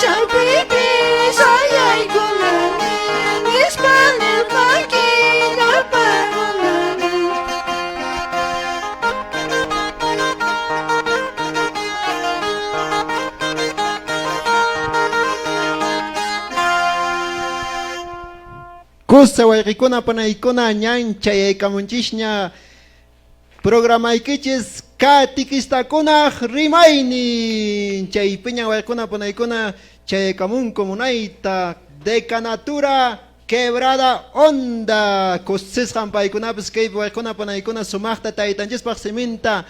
chawpipi sayaykulani nispa nirqanki llapan runaman. Kusa wayqikuna panaykuna ñan chayaykamunchisña Programaykichis katikistakunaq rimaynin chaypiñan wayquna panaykuna chayaykamunku munayta decanatura Quebrada Honda kusisqan paykunapis kaypi wayquna panaykuna sumaqta taytanchispaq siminta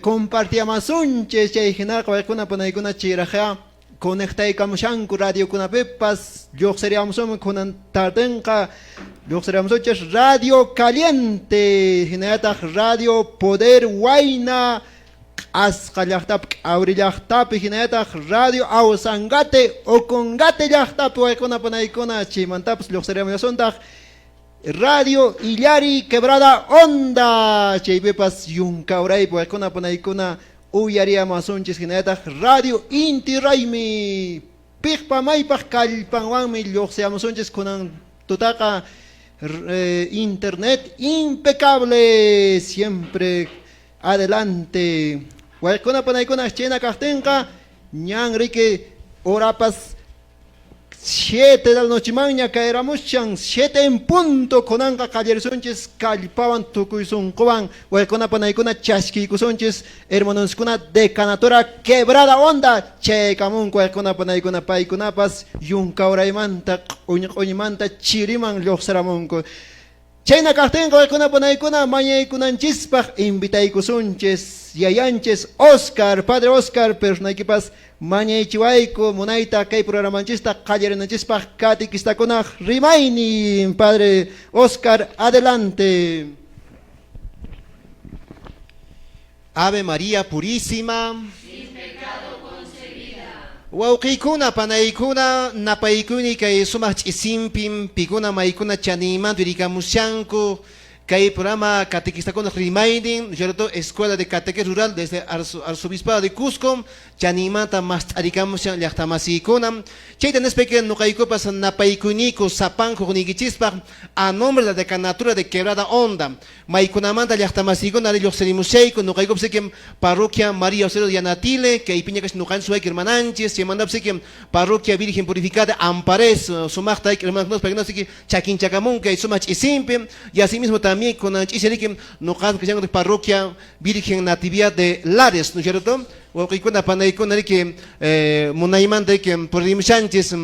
compartiyamasunchis chay hinaqa wayquna panaykuna chayraqyá conectaykamushanku radiokunapipas lluqsiriamusunman kunan tardenqa lluqsiriamusunchis Radio Caliente hinallataq Radio Poder Wayna Q'asqa llaqtapi K'awri llaqtapi hinallataq Radio Ausangate Ocongate llaqtapi waykuna panaykuna chaymantapas lluqsiriamullasuntaq Radio Illari Quebrada Honda chaypipas Yunkauraypi waykuna panaykuna Uyariyamasunchis hinallataq Radio Inti Raymi piqpa maypaq kallpanwanmi lluqsiyamusunchis kunan tutaqa internet impecable siempre adelante wayqikuna panaykuna chayna kaqtinqa ñan riki horapas Siete de la nochemanña caeramushan, siete en punto kunanqa qallarisunchis kallpawan tukuy sunquwan waykuna panaykuna chaskiykusunchis hermanonchiskuna decanatura Quebrada Honda chayaykamunku waykuna panaykuna paykunapas yunkawraymanta q'uñi q'uñimanta chiriman lluqsiramunku. Chayna kaqtinqa waykuna panaykuna mañaykunanchispaq invitaykusunchis yayanchis Oscar, Padre Oscar, personaykipas mañaychiwayku munayta kay programanchista qallarinanchispaq katequistakunaq rimaynin. Padre Oscar, adelante. Ave María Purísima. Sin pecado concebida. Wawqiykuna, panaykuna, napaykuni kay sumaq ch'isinpim pikuna maykuna chaniymanta rikamushanku kay programa catequistakunaq rimaynin, ¿cierto? Escuela de Catequesis Rural desde Arzobispado de Cusco, chaniymanta mast'arikamushan llaqtamasiykuna. Chayta nispayki nuqaykupas napaykuyniku sapanku hukniykichispaq a nombre de la Decanatura de Quebrada Honda. Maykunamanta llaqtamasiykuna ari lluqsirimushayku, nuqaykupas riki Parroquia María Auxiliadora de Yanatile, kaypiña kashan nuqanchis wayki hermananchis, chaymantapas riki Parroquia Virgen Purificada Ampares, sumaqta riki hermanokunapas paykunapas riki chakinchakamunku kay sumaq ch'isinpi, y asimismo también kunan ch'isi riki nuqanchis kashanku Parroquia Virgen Natividad de Lares, ¿no es cierto? Wawqiykuna panaykuna riki munaymanta riki puririmushanchis.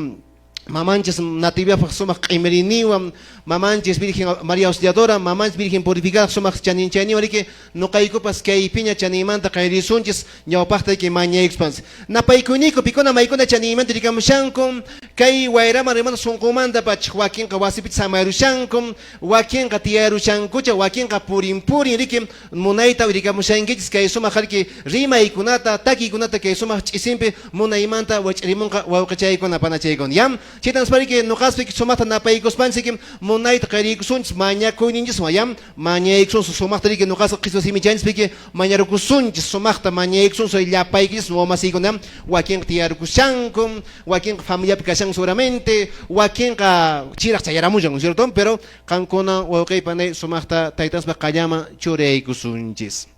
Mamanchis Natividadpaq sumaq q'imiriniwan, mamanchis Virgen María Auxiliadora, mamanchis Virgen Purificada sumaq chaninchayniwan riki nuqaykupas kaypiña chaniymanta qayrisunchis ñawpaqta riki mañaykuspanchis. Napaykuyniku pikuna maykuna chaniymanta rikamushanku, kay wayraman rimana sunqunmanta pachaq wakinqa wasipicha samayarushanku, wakinqa tiyarushankucha, wakinqa purin purin riki munayta rikamushankichis kay sumaq riki rimaykunata, takiykunata kay sumaq ch'isinpi munaymanta wach'irimunqa wawqichaykuna panachaykuna. Yam, chayta nispa riki nuqaspi sumaqta napaykuspanchik munayta qayriykusunchis mañakuyninchiswan, yam, mañaykusunchis sumaqta riki nuqasqa qhichwa simichanchispiki mañarukusunchis sumaqta mañaykusunchis llapaykichis wawamasiykuna, yam, wakinqa tiyarukushanku, wakinqa familiapi kashanku seguramente, wakinqa chiraq chayaramushan, ¿cierto? Pero qankuna wawqiy panay sumaqta taytaspa qallaman churaykusunchis.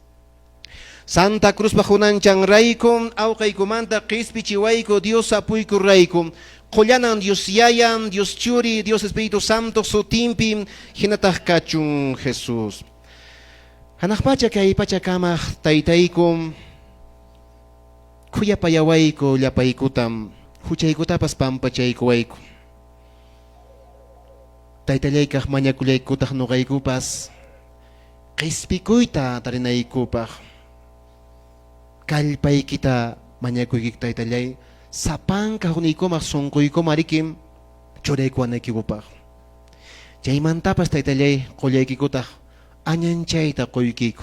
Santa Cruzpa hunanchanrayku, awqaykumanta qispichiwayku, Dios apuyku rayku. Qullanan Dios Yaya, Dios Churi, Dios Espíritu Santo sutinpi, hinataq kachun Jesús. Hanaq pacha kay pacha kamaq taytayku, khuyapayawayku llapaykutam, huchaykutapas pampachaykuwayku. Taytallaykaq mañakullaykutaq nuqaykupas qispikuyta tarinaykupaq. Kallpaykita mañakuykik taytallay, sapanka hukniykumaq sunquykuman riki churaykuwanaykikupaq. Chaymantapas taytallay qullaykikutaq añanchayta quykiku.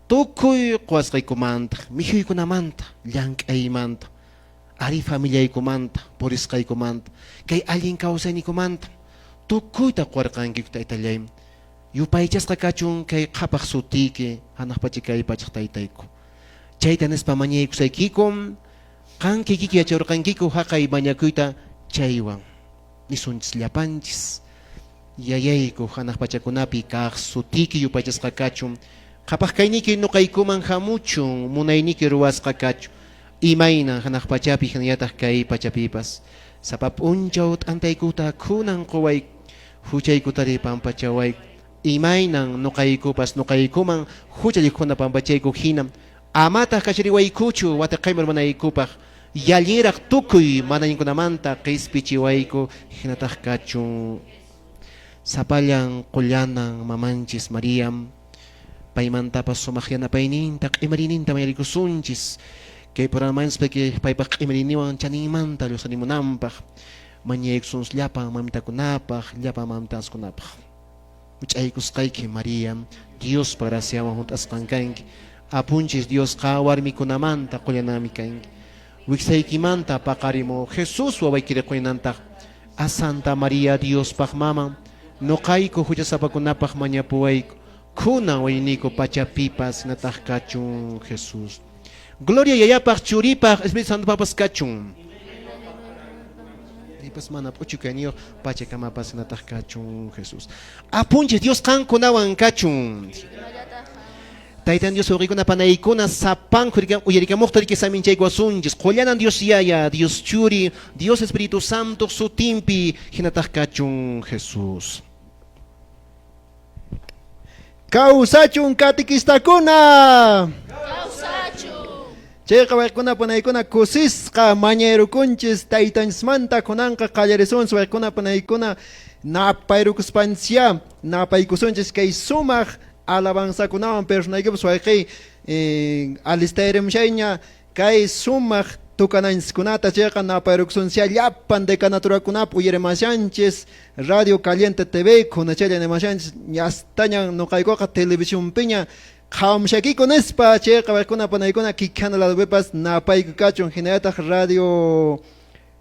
Tukuy quwasqaykumanta, mikhuykunamanta, llank'aymanta, arí familiaykumanta, purisqaykumanta, kay allin kawsaynikumanta, tukuyta quwarqankiku taytallay. Yupaychasqa kachun kay qhapaq sutiyki, hanaq pacha kay pachaq taytayku. Chayta nispa mañaykusaykiku, Qan kikiki yacharqankiku haqay mañakuyta chaywan. Nisunchis llapanchis. Yayayku hanaq pachakunapi kaq sutiki yupaychasqa kachun. Qhapaq kayniki nuqaykuman hamuchun, munayniki ruwasqa kachun. Imaynan hanaq pachapi hinallataq kay pachapipas. Sapa p'unchaw t'antaykuta kunan quwayku, huchaykutari pampachawayku. Imaynan nuqaykupas nuqaykuman huchalliqkuna pampachayku hina. Amataq kachariwaykuchu watiqayman urmanaykupaq. Yallinraq tukuy manayninkunamanta qispichiwayku hinataq kachun. Sapallan qullanan mamanchis Mariam paymantapas sumaq yanapayninta q'imariyninta mañarikusunchis. Kay programanchis paypaq q'imariyninwan chaninmanta lluqsarimunanpaq mañaykusunchis llapan mamitakunapaq, llapan mamitaskunapaq. Much'aykusqayki María, Diospa graciawan hunt'asqan kanki. Apunchis Diosqa warmikunamanta qullananmi kanki. Wiksaykimanta paqarimu Jesús wawaykiri quyanantaq. A Santa María Diospaq maman, nuqayku huchasapakunapaq mañapuwayku. Kunan wañuniyku pachapipas hinataq kachun Jesús. Gloria yayapaq, churipaq, Espíritu Santopapas kachun. Ipas mana p'uchukayniyuq pachakamapas hinataq kachun Jesús. Apunchis Dios qankunawan kachun. Taytan Dios wawqiykuna panaykuna sapanku uyarikamuqta riki saminchaykuwasunchis. Qullanan Dios Yaya, Dios Churi, Dios Espíritu Santo sutinpi hinataq kachun Jesús. Kawsachun katikistakuna. Kawsachun. Chayqa wayquna panaykuna kusisqa mañayrukunchis taytanchismanta kunanqa qallarisunchis wayquna panaykuna napayrukuspanchis napaykusunchis kay sumaq alabanzakunawan personaykipas wayqiy alistayrimushayña kay sumaq tukananchiskunata chayqa napayrukusunchis llapan decanaturakunap uyarimashanchis Radio Caliente TV kunachalla nimashanchis ñastañan nuqaykuqa televisionpiña qhawamushakiku nispa chayqa wayquna panaykuna kikhana ladopipas napayku kachun hinallataq Radio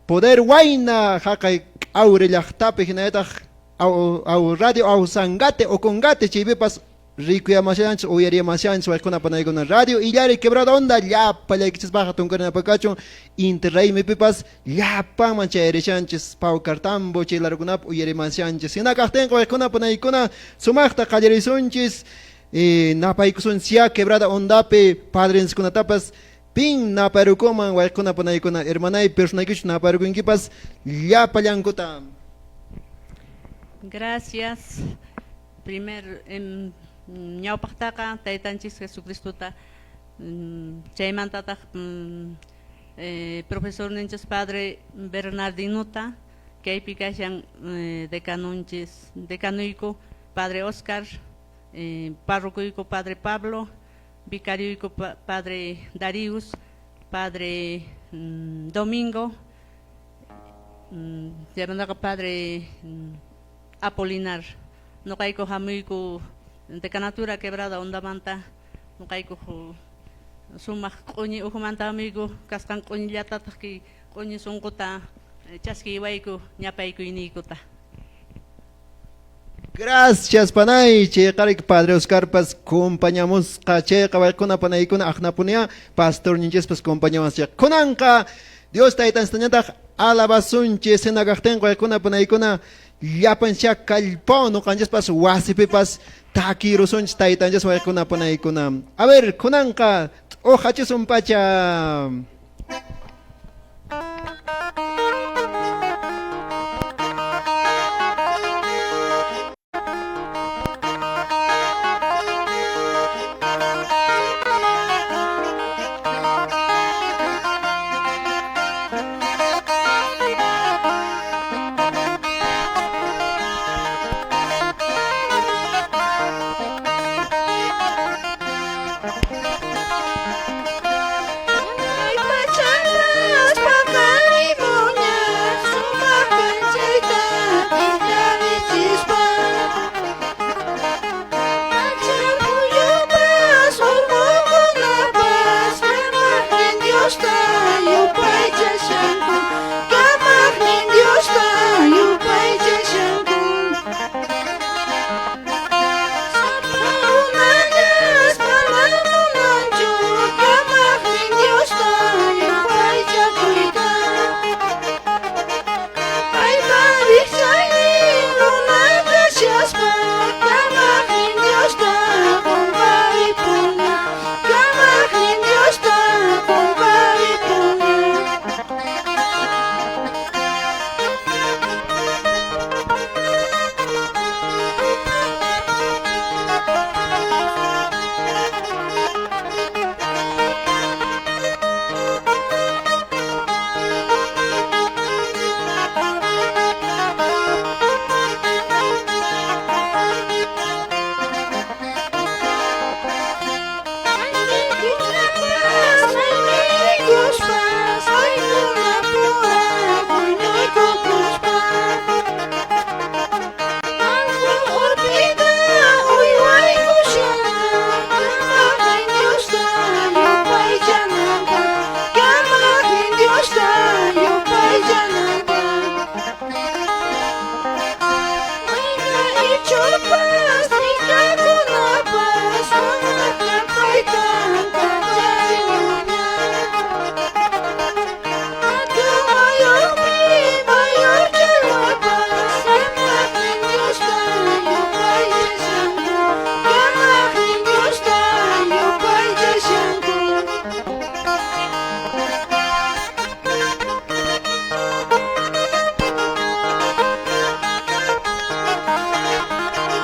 Poder Wayna haqay Aure llaqtapi hinallataq Radio Ausangate Ocongate chaypipas rikuyamashanchis uyariyamashanchis wayquna panaykuna Radio Illari Quebrada Honda llapallaykichispaqqa tunkarinapaq Inti Raymipipas llapanman chayarishanchis Paucartambo chay larukunapi uyarimashanchis hina kaqtinqa wayquna panaykuna sumaqta qallarisunchis napaykusunchis Quebrada Hondapi padrinskunatapas pin napayrukuman wayquna panaykuna hermanay personaykichu napayrukunkipas llapallankuta. Gracias. Primer ñawpaqtaqa taytanchis Jesucristota chaymantataq profesorninchis padre Bernardinota kaypi kashan decanunchis decanuyku padre Oscar, párrocuyku padre Pablo, vicarioyku padre Darius, padre Domingo, chaymantaqa padre Apolinar. Nuqayku hamuyku decanatura Quebrada Hondamanta nuqayku sumaq q'uñi ukhumanta hamuyku kasqan q'uñillatataq kay q'uñi sunquta chaskiwayku ñapaykuyniykuta. Gracias panay, chayqarik padre Oscarpas compañamusqa chayqa wayquna panaykuna aqnapunia pastor ninchispas compañawanchik. Kunanqa Dios taytanstañataq alabasunchis hina kaqtinqa wayquna panaykuna llapancha kallpawan nuqanchispas wasipipas takirusunchis taytanchis wayquna panaykuna. A ver, kunanqa t'uqachisun pacha. Ay,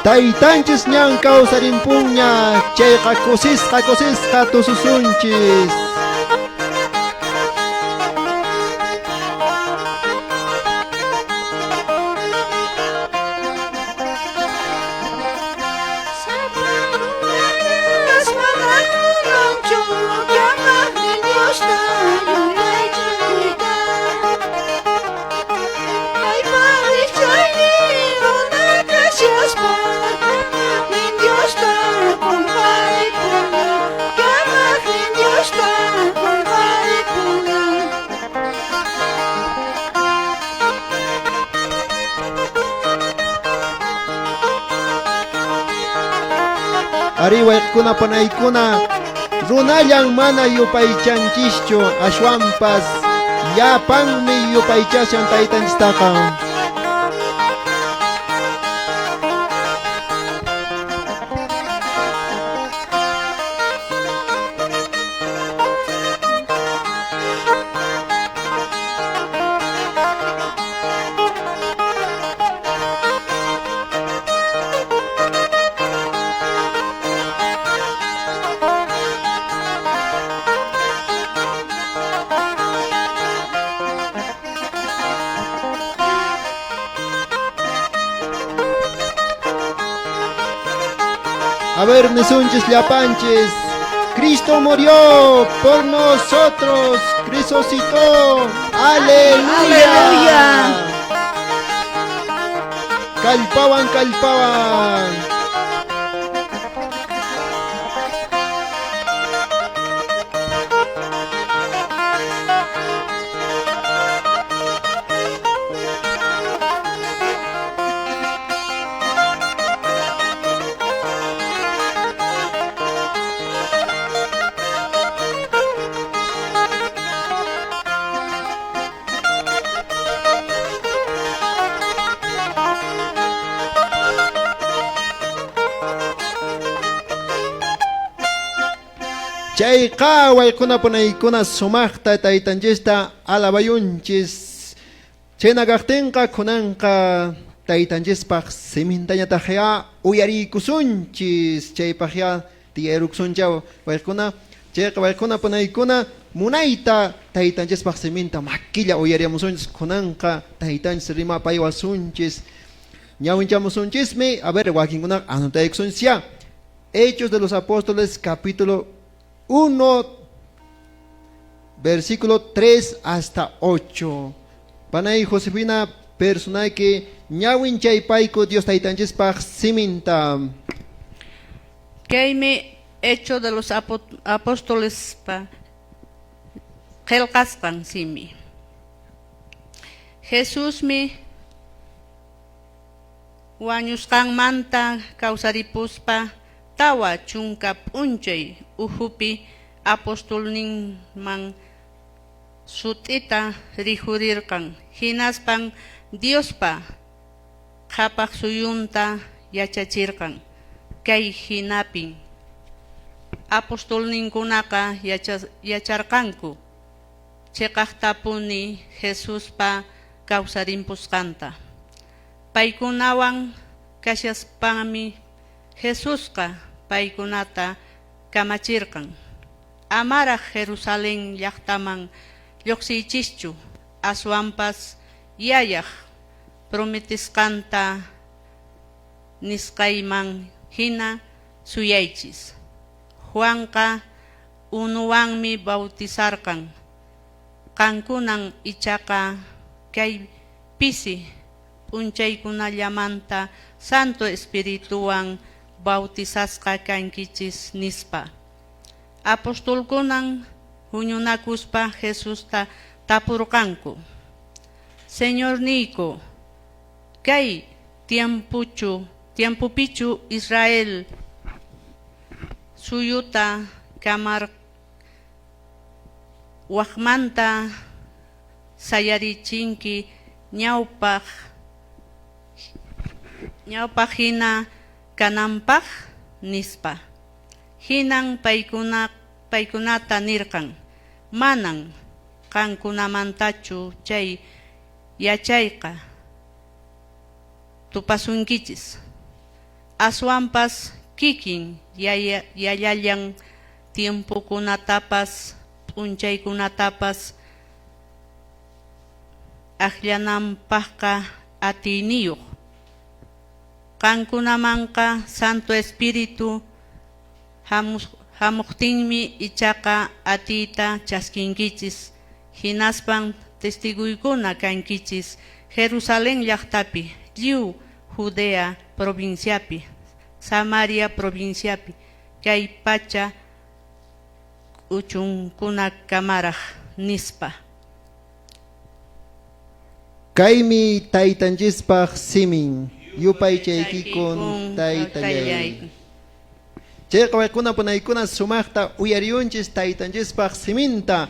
Taytanchis ñan kawsarimpunña, chayqa kusisqa kusisqa tususunchis. Ari wayqkuna panaykuna runallan mana yupaychanchischu ashwanpas llapanmi yupaychashan taytanchistaqa. A ver, nisunchis llapanchis. Cristo murió por nosotros, resucitó. Aleluya. Aleluya. Kallpawan, kallpawan. Chayqa waykuna panaykuna sumaqta taytanchista alabayunchis. Chayna kaqtinqa kunanqa taytanchispaq simintañataqya uyariykusunchis. Chaypaqya tiyayrukusuncha waykuna. Chayqa waykuna panaykuna munayta taytanchispaq siminta makilla uyariyamusunchis. Kunanqa taytanchis rimapaywasunchis. Ñawinchamusunchismi. A ver, wakinkunaqa anotaykusunchis ya. Hechos de los Apóstoles, capítulo 1, versículo 3 hasta 8. Panay Josefina personayki ñawinchaypayku Dios taytanchispaq siminta. Kaymi Hecho de los Apóstoles pa qillqasqan simi. Jesusmi wañusqanmanta kawsaripuspa 40 p'unchay ukhupi apostolninman sut'ita rikhurirqan. Hinaspan Diospa qhapaq suyunta yachachirqan. Kay hinapin apostolninkunaqa yacharqanku chiqaqtapuni Jesuspa kawsarimpusqanta. Paykunawan kashaspanmi Jesusqa paykunata kamachirqan. Amaraq Jerusalén llaqtaman lluqsiychischu, aswanpas yayaq prometisqanta nisqayman hina suyaychis. Juanqa unuwanmi bautizarqan, qankunan ichaqa kay pisi p'unchaykunallamanta Santo Espirituwan bautizasqa kankichis, nispa. Apostolkunan huñunakuspa Jesusta tapurqanku: Señorniyku, kay tiempopichu Israel suyuta kamar waqmanta sayarichinki ñawpaq hina kananpaq, nispa. Hinan paykunata nirqan: Manan qankunamantachu chay yachayqa tupasunkichis. Aswanpas kikin Yayallan tiempokunatapas p'unchaykunatapas akllananpaqqa atiyniyuq. Qankunamanqa Santo Espíritu hamuqtinmi ichaqa atiyta chaskinkichis, hinaspan testigoykuna kankichis Jerusalén llaqtapi, lliw Judea provinciapi, Samaria provinciapi, kay pacha k'uchunkunakamaraq, nispa. Kaymi taytanchispaq simin, yupaychaykikun taytallay. Chayqa waykuna panaykuna sumaqta uyariyunchis taytanchispaq siminta.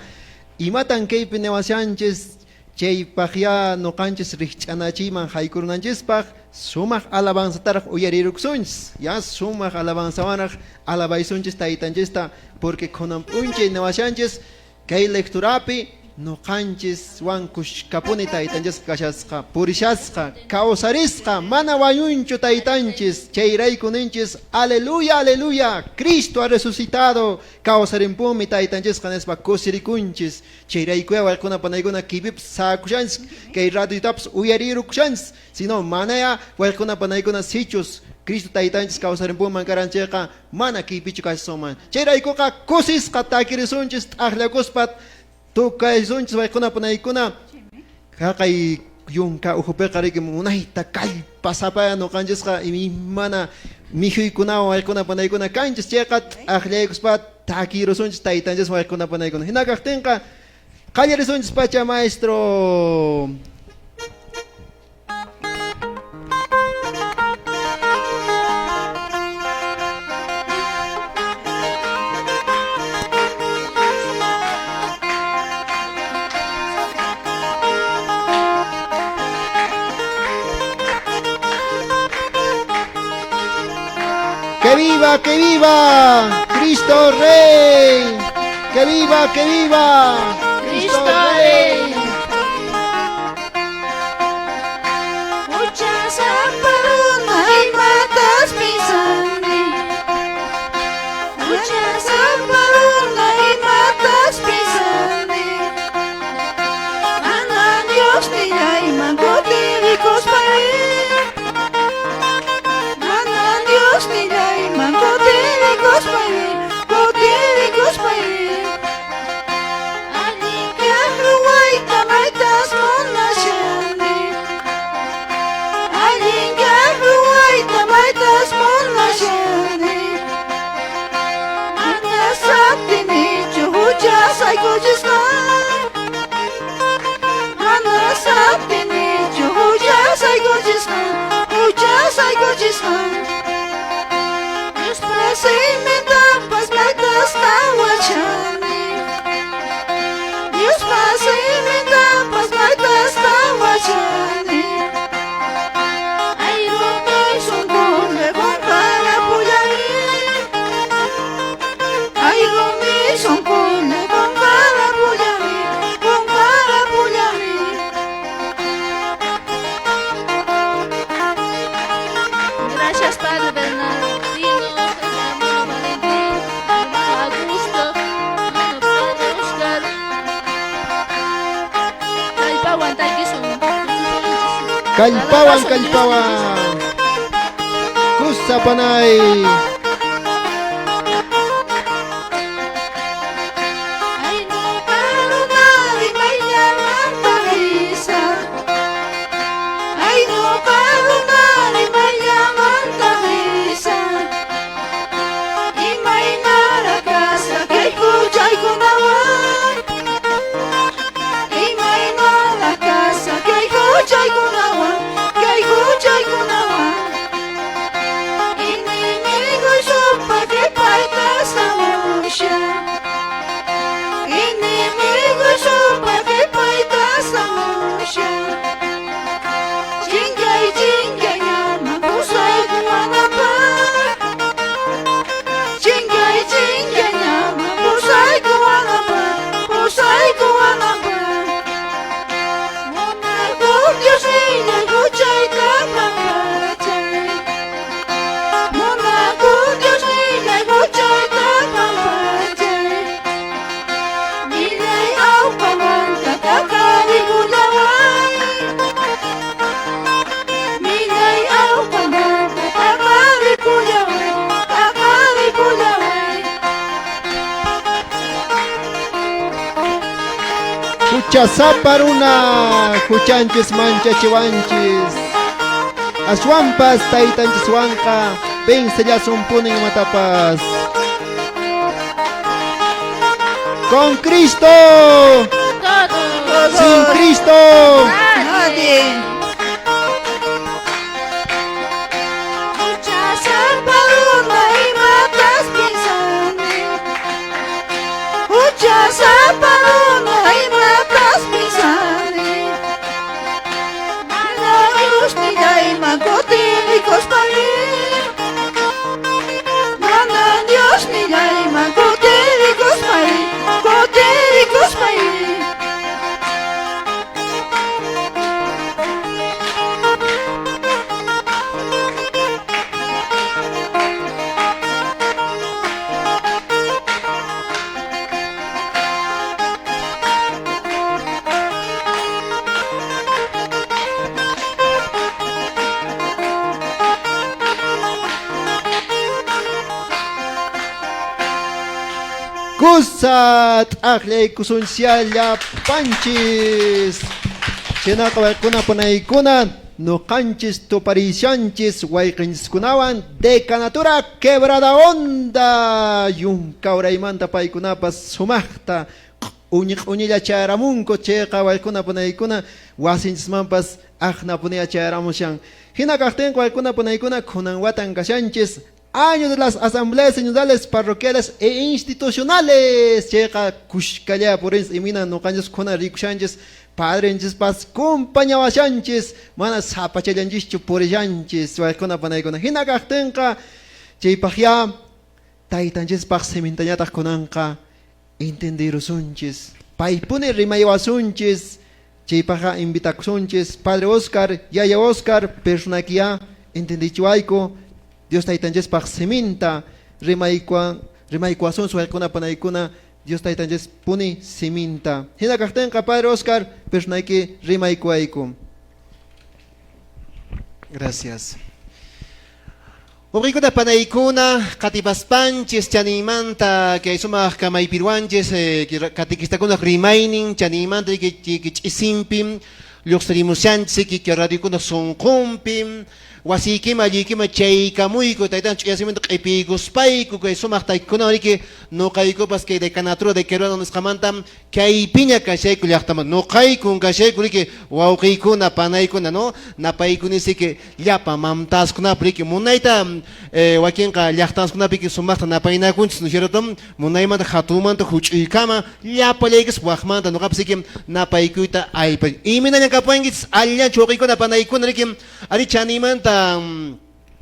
Imatan kaypi niwashanchis chaypaqya nuqanchis rikch'anachiyman haykurunanchispaq sumaq alabanzataraq uyarirukusunchis. Ya sumaq alabanzawanraq alabaysunchis taytanchista, porque kunan p'unchay niwashanchis kay lecturapi nuqanchis wan kushkapuni taytanchisqa kashasqa, purishasqa, kawsarisqa, mana wañunchu taytanchis, chayrayku ninchis aleluya, aleluya, Cristo ha resucitado, kawsarimpunmi taytanchisqa nispa kusirikunchis. Chayraykuya waykuna panaykuna kaypipas saakushanchis, kay radiotapas uyarirukushanchis, sino manaya waykuna panaykuna sichus Cristo taytanchis kawsarimpunman karan chayqa mana kaypichu kashasunman. Chayraykuqa kusisqa takirisunchis, t'aqllakuspa tukaysunchis waykuna panaykuna. Haqay yunka ukhupiqa riki munayta kallpasapaya nuqanchisqa imaymana mikhuykunawan waykuna panaykuna kanchis chayqa t'aqllaykuspa takirusunchis taytanchis waykuna panaykuna. Hina kaqtinqa qallarisunchis pacha maestro. ¡Que viva, que viva! ¡Cristo Rey! ¡Que viva, que viva! ¡Cristo Rey! Huchasapa imatas pisani, huchasapa imatas pisani, mana Dios nillayman kutirikuspari, mana Dios nillayman kutirikuspari, kutirikuspari, allin kaq ruwayta maytas munashani, allin kaq ruwayta maytas munashani, mana satinichu huchasaykuchisqa, mana satinichu huchasaykuchisqa, huchasaykuchisqa, Diospa simintapas maytas qhawachani, Diospa simintapas maytas qhawachani, ay rumi sunquni qunqarapullani, ay rumi sunquni qunqarapullani, qunqarapullani. Gracias, Padre Bernardino, hermano Valentín, hermano Augusto, hermano Padre Oscar. Kallpawan takisun. Kallpawan, kallpawan. Kusapanay. Ay nuqa runari mayllamanta risaq, ay nuqa runari mayllamanta risaq, imaynara kasaq kay huchaykunawan, imaynara kasaq kay huchaykunawan, kay huchaykunawan, enemigoy Huchasapa runa, huchanchis manchachiwanchis. Aswanpas taytanchiswanqa vencellasunpunin imatapas. Con Cristo, Todos. sin Cristo. Nadie. Huchasapa runa imatas pinsani. Huchasapa runa imatas pinsani. Mana Diosnillayman kutirikusparí. Mana Diosnillayman kutirikusparí. Kutirikusparí. Kusa t'aqllaykusunchis llapanchis. Chhaynaqa wayqikuna panaykuna nuqanchis tuparishanchis wayqinchiskunawan decanatura Quebrada Honda yunka uraymanta paykunapas sumaqta q'uñi q'uñilla chayaramunku chayqa wayqikuna panaykuna wasinchismanpas aqnapuniya chayaramushan. Hina kaqtinqa wayqikuna panaykuna kunan watan kashanchis año de las asambleas sinodales parroquiales e institucionales. Chayqa kushkalla purinchis imina nuqanchis kunan rikushanchis padrenchispas compañawashanchis mana sapachallanchischu purishanchis wayqikuna panaykuna. Hina kaqtinqa chaypaqya taytanchispaq simintañataq kunanqa entendirusunchis paypuni rimaywasunchis chaypaqqa invitakusunchis Padre Oscar, Yaya Oscar, personakiya entendichiwayku Dios taytanchispaq siminta rimaykuan rimaykuwasunchis wayqikuna panaykuna Dios taytanchis puni siminta. Hina kaqtinqa Padre Oscar, personayki rimaykuwayku. Gracias. Wawqiykuna panaykuna qatipaspanchis chaninmanta kay sumaq kamaypirwanchis katequistakunaq rimaynin chaninmanta ch'isinpi lluqsirimushanchis kiki radiokuna sunqunpi wasiykima alliykima chaykamuyku taytan ch'uyasimanta q'ipiykuspayku kay sumaq taykikuna riki nuqaykupas kay decanatura de Quebrada nisqamanta kaypiña kashayku llaqtaman nuqaykun kashayku riki wawqiykuna panaykuna no napaykunisiki llapa mamtaskunapi riki munayta wakinqa llaqtaskunapi sumaqta napaynakunchis, ¿no es cierto? Munaymanta hatunmanta huch'uykama llapallaykus waqmanta nuqapas riki napaykuyta aypa imaynaña kapuwankichis allinchu wawqiykuna panaykuna riki ari chanimanta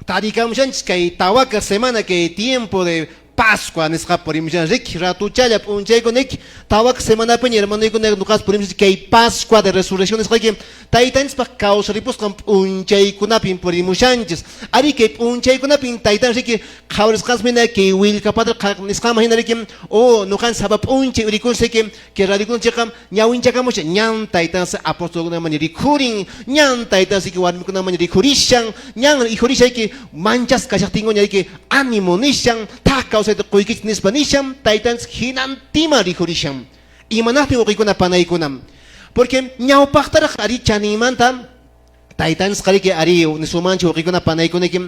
tarikamushanchis kay tawaka semana kay tiempo de Pascua nisqa purimushan riki ratuchalla p'unchaykuna tawaka semanapiña hermanoykuna nuqas purimushanchis kay Pascua de resurrección nisqayki taytanchispaq kawsaripusqan p'unchaykunapin purimushanchis ari kay p'unchaykunapin taytan riki qhawarisqasmina kay willkapadre nisqanman hina riki o nuqan sapa p'unchay urikunchis kay radikunchikqa ñawinchakamushan ñan taytansi apostolkunaman rikhurin ñan taytansi warmikunaman rikhurishan ñan rikhurishan manchas kashaqtinkuña riki ánimo nishan thak kawsayta quykichis nispa nishan taytanchis hinantima rikhurishan imanaqtin wawqiykuna panaykuna porque ñawpaqtaraq ari chaninmanta taytanchis riki ari nisumanchik wawqiykuna panaykunayki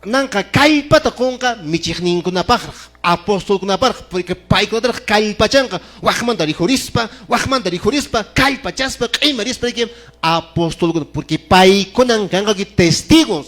nanqa kallpata qunqa michiqninkunapaqraq apostolkunapaqraq porque paykunataraq kallpachanqa waqmanta rikhurispa kallpachaspa q'imarispa riki apostolkuna porque paykunan kanqa testigos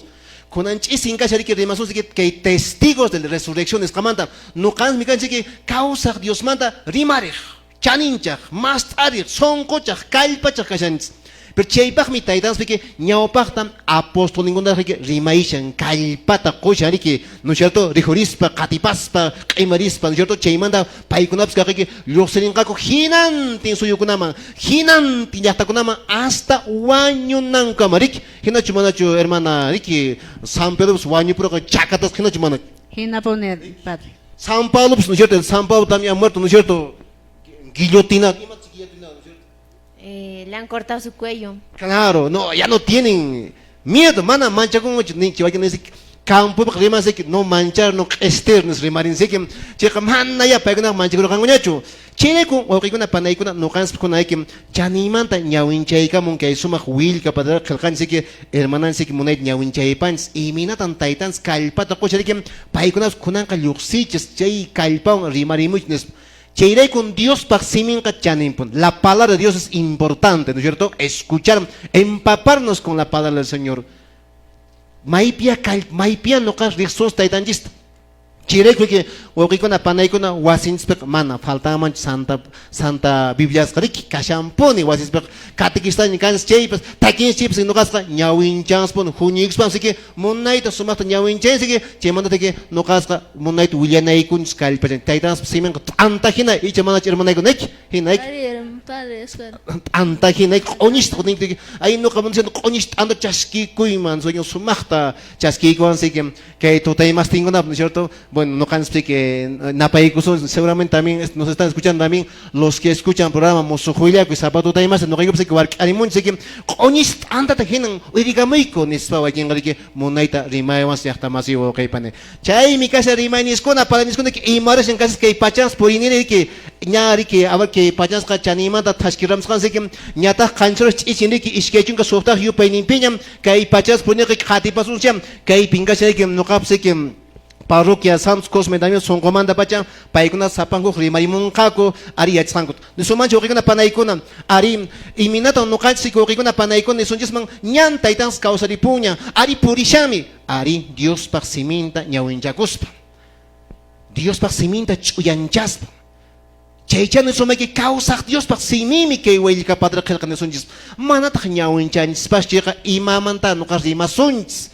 kunan ch'isin kasha riki rimasunchik kay testigos de la resurrección nisqamanta nuqanmi kanchik kawsaq Diosmanta rimariq chaninchaq mast'ariq sunquchaq kallpachaq kashanchis pero chaypaqmi taytanchis ñawpaqta apostolninkunata riki rimayshan kallpata qushan riki, ¿no es cierto? Rikhurispa qatipaspa q'imarispa, ¿no es cierto? Chaymanta paykunapas kaqriki lluqsirinqaku hinantin suyukunaman hinantin llaqtakunaman hasta wañunankama riki hinachu manachu hermana riki San Pedropas wañupurqa chakatasqa hinachu mana Hinapuni padre. San Pablopas, ¿no es cierto? San Pablo también ha muerto, ¿no es cierto? Guillotinado. Le han cortado su cuello. Claro, no, ya no tienen miedo, mana manchakunchu ninchi wakin nisik campopaq rimansiki no manchar no q'istir nis rimarinchik chayqa mana ya paykunaqa manchakurqankuñachu. Chayrayku wawqikuna panaykuna nuqanchis kunayki chaniymanta ñawinchaykamun kay sumaq willka padre qillqanchik hermananchik munayta ñawinchaypanchis imaynatan taytanchis kallpata qusha riki paykunapas kunanqa lluqsichis chay kallpawan rimarimuychis nispa. Chayraykun Diospaq siminqa chaninpun. La palabra de Dios es importante, ¿no es cierto? Escuchar, empaparnos con la palabra del Señor. Maypiya kall maypiya nuqa riqsus taytanchista. Chayrayku riki wawqikuna panaykuna wasinchispiqa mana faltanmanchu santa santa Bibliasqa riki kashanpuni wasinchispiqa catequistaña kanchis chaypas takinchis chaypas nuqasqa ñawinchanspuni huñuykuspanpas riki munayta sumaqta ñawinchanchis riki chaymanta riki nuqasqa munayta willanaykunchis kallpachan taytanchispa siminqa t'anta hina icha manachu hermanaykuna riki hina riki Padre Oscar. T'anta hina q'uñishta ninki ay nuqa munashani q'uñishta t'anta chaskikuyman sueño sumaqta chaskiykuwansi kay tutaymastinkunap, ¿no es cierto? Bueno, nuqanchis que napaykusun, seguramente también nos están escuchando también los que escuchan programa Musuq Willakuy sapa tutaymas nuqaykupas wark'arimunchis q'uñishta t'antata hinan uyarikamuyku nispa wakinqa riki munayta rimaywansi llaqta masiy wawqiypani. Chaymi kashan rimayniskuna, paraniskuna imarashan kashan kay pachans puriniri riki ña riki a ver kay pachansqa chaniymanta thaskiramsqansi ñataq qanchis ch'ichin riki 26 yupayninpiñam kay pachas puriqa qatipasuncham kaypin kashan riki nuqapas riki parroquia Santos Cosme Damián sunqumanta pacha paykuna sapankuq rimarimunqaku ari yachasqankuta nisumanchu wawqikuna panaykuna ari imaynatan nuqanchis wawqikuna panaykuna nisunchisman ñan taytanchis kawsaripunña ari purishanmi ari Diospaq siminta ñawinchakuspa Diospaq siminta ch'uyanchaspa chaycha nisumayki kawsaq Diospaq simimi kay willka padre qillqa nisunchis manataq ñawinchanchispaschu chayqa imamanta nuqa rimasunchis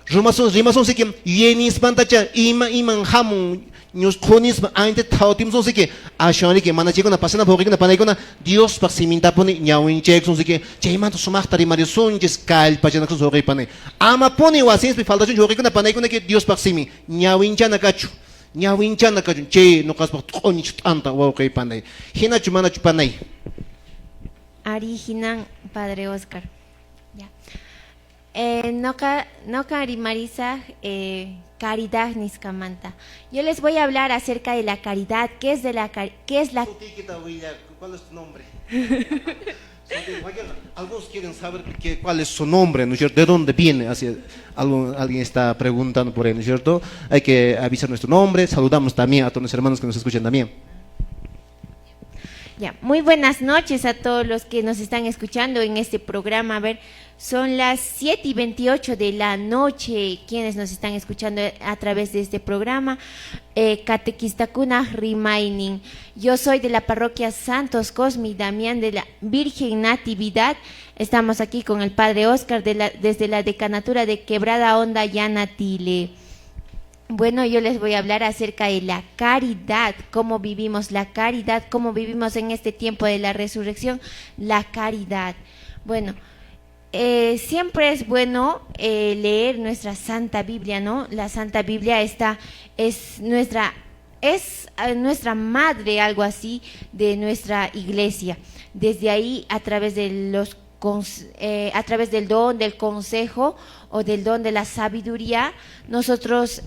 rimasun rimasun siki yuyaynismantacha ima iman hamun ñusqhunispa ancha thawtimsun siki ashwan riki mana chaykuna pasanapaq wawqikuna panaykuna Diospaq simintapuni ñawinchaykusun siki chaymanta sumaqta rimarisunchis kallpachanakusun wawqi panay amapuni wasinspi faltachunchu wawqikuna panaykuna Diospaq simin ñawinchana kachu ñawinchana kachun chay nuqaspaq q'uñich t'anta wawqi panay hinachu manachu panay. Ari hinan Padre Oscar. Ya. Noqa rimarisaq caridad nisqamanta. Yo les voy a hablar acerca de la caridad. ¿Qué es de la qué es la ¿Cuál es tu nombre? Algunos quieren saber cuál es su nombre, ¿no es cierto? ¿De dónde viene? Así, alguien está preguntando por ahí, ¿no es cierto? Hay que avisar nuestro nombre. Saludamos también a todos los hermanos que nos escuchan también. Ya, muy buenas noches a todos los que nos están escuchando en este programa. A ver, son las 7:28 de la noche quienes nos están escuchando a través de este programa. Catequistakuna Rimaynin. Yo soy de la parroquia Santos Cosme y Damián de la Virgen Natividad. Estamos aquí con el Padre Oscar desde la decanatura de Quebrada Honda, Yanatile. Bueno, yo les voy a hablar acerca de la caridad, cómo vivimos la caridad, cómo vivimos en este tiempo de la resurrección, la caridad. Bueno, siempre es bueno leer nuestra Santa Biblia, ¿no? La Santa Biblia es nuestra madre, algo así, de nuestra iglesia. Desde ahí, a través del don del consejo o del don de la sabiduría, nosotros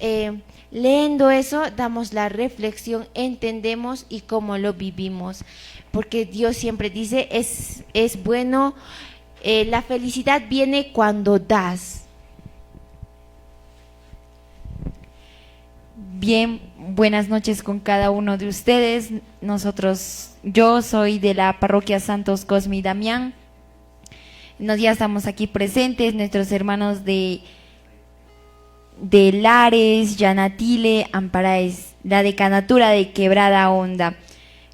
leyendo eso damos la reflexión, entendemos y cómo lo vivimos. Porque Dios siempre dice, es bueno, la felicidad viene cuando das. Bien, buenas noches con cada uno de ustedes. Yo soy de la parroquia Santos Cosme y Damián. Ya estamos aquí presentes, nuestros hermanos de Lares, Yanatile, Amparaes, la decanatura de Quebrada Honda.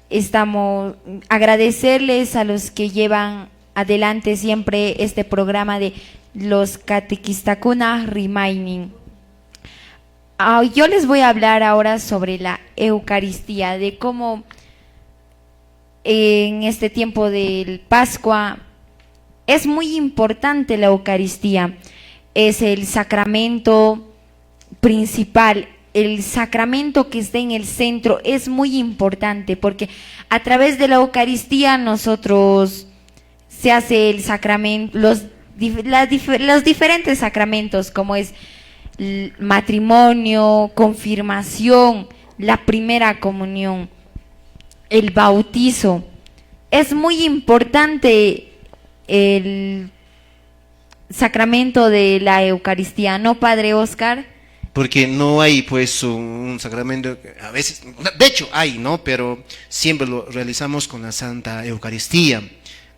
Estamos agradecerles a los que llevan adelante siempre este programa de los Catequistakuna Rimaynin. Yo les voy a hablar ahora sobre la Eucaristía, de cómo en este tiempo del Pascua es muy importante la Eucaristía. Es el sacramento principal, el sacramento que está en el centro es muy importante porque a través de la Eucaristía nosotros se hace el sacramento, los diferentes sacramentos como es el matrimonio, confirmación, la primera comunión. El bautizo. Es muy importante el sacramento de la Eucaristía, ¿no, Padre Oscar? Porque no hay pues un sacramento, a veces, de hecho hay, ¿no? Pero siempre lo realizamos con la Santa Eucaristía,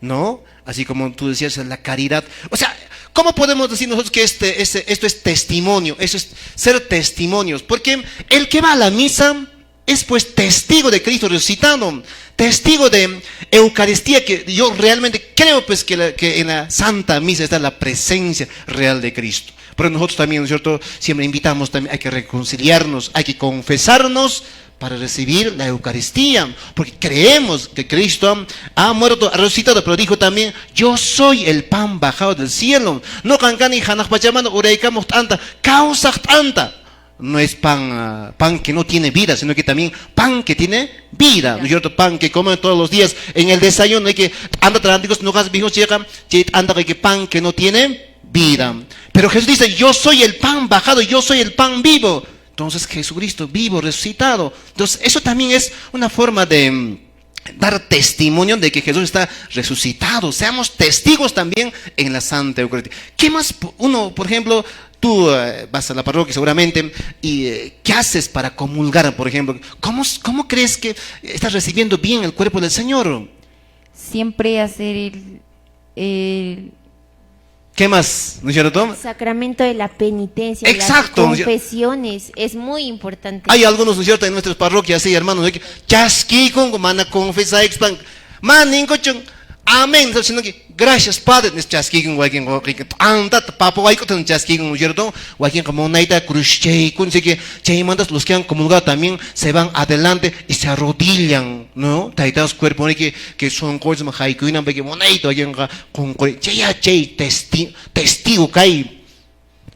¿no? Así como tú decías, la caridad. O sea, ¿cómo podemos decir nosotros que esto es testimonio? Eso es ser testimonios. Porque el que va a la misa es pues testigo de Cristo resucitado, testigo de Eucaristía, que yo realmente creo pues que en la Santa Misa está la presencia real de Cristo. Pero nosotros también, ¿no es cierto?, siempre invitamos también, hay que reconciliarnos, hay que confesarnos para recibir la Eucaristía, porque creemos que Cristo ha muerto, ha resucitado, pero dijo también, yo soy el pan bajado del cielo. No kankani hanaq pachamanta uraykamuq t'anta, kawsaq t'anta. No es pan que no tiene vida, sino que también pan que tiene vida, ¿no es cierto? Pan que comen todos los días en el desayuno, hay que anda tranticos, no gas viejos llega, anda que pan que no tiene vida. Pero Jesús dice, yo soy el pan bajado, yo soy el pan vivo. Entonces Jesucristo vivo, resucitado. Entonces eso también es una forma de dar testimonio de que Jesús está resucitado. Seamos testigos también en la Santa Eucaristía. ¿Qué más? Uno, por ejemplo, tú vas a la parroquia seguramente, y ¿qué haces para comulgar, por ejemplo? ¿Cómo crees que estás recibiendo bien el cuerpo del Señor? Siempre hacer el ¿Qué más? ¿No es cierto? El sacramento de la penitencia, las confesiones, es muy importante. Hay algunos, ¿no es cierto?, en nuestras parroquias, sí, hermanos, ¿no? Chasquicon, mana confesa, expan, manincochon, amén, sino que gracias, Padre, nes chasquicon, wakin, wakin, antat, papo, waikotan, chasquicon, ¿no es cierto? Wakin, como naita, cruscheicon, así que chaymantas, los que han comulgado también se van adelante y se arrodillan, ¿no? Taitaos cuerpo, ¿no? Que son cosas, majaikuinan, que monaito, wakin, con, con, chay, chay, testigo, kai.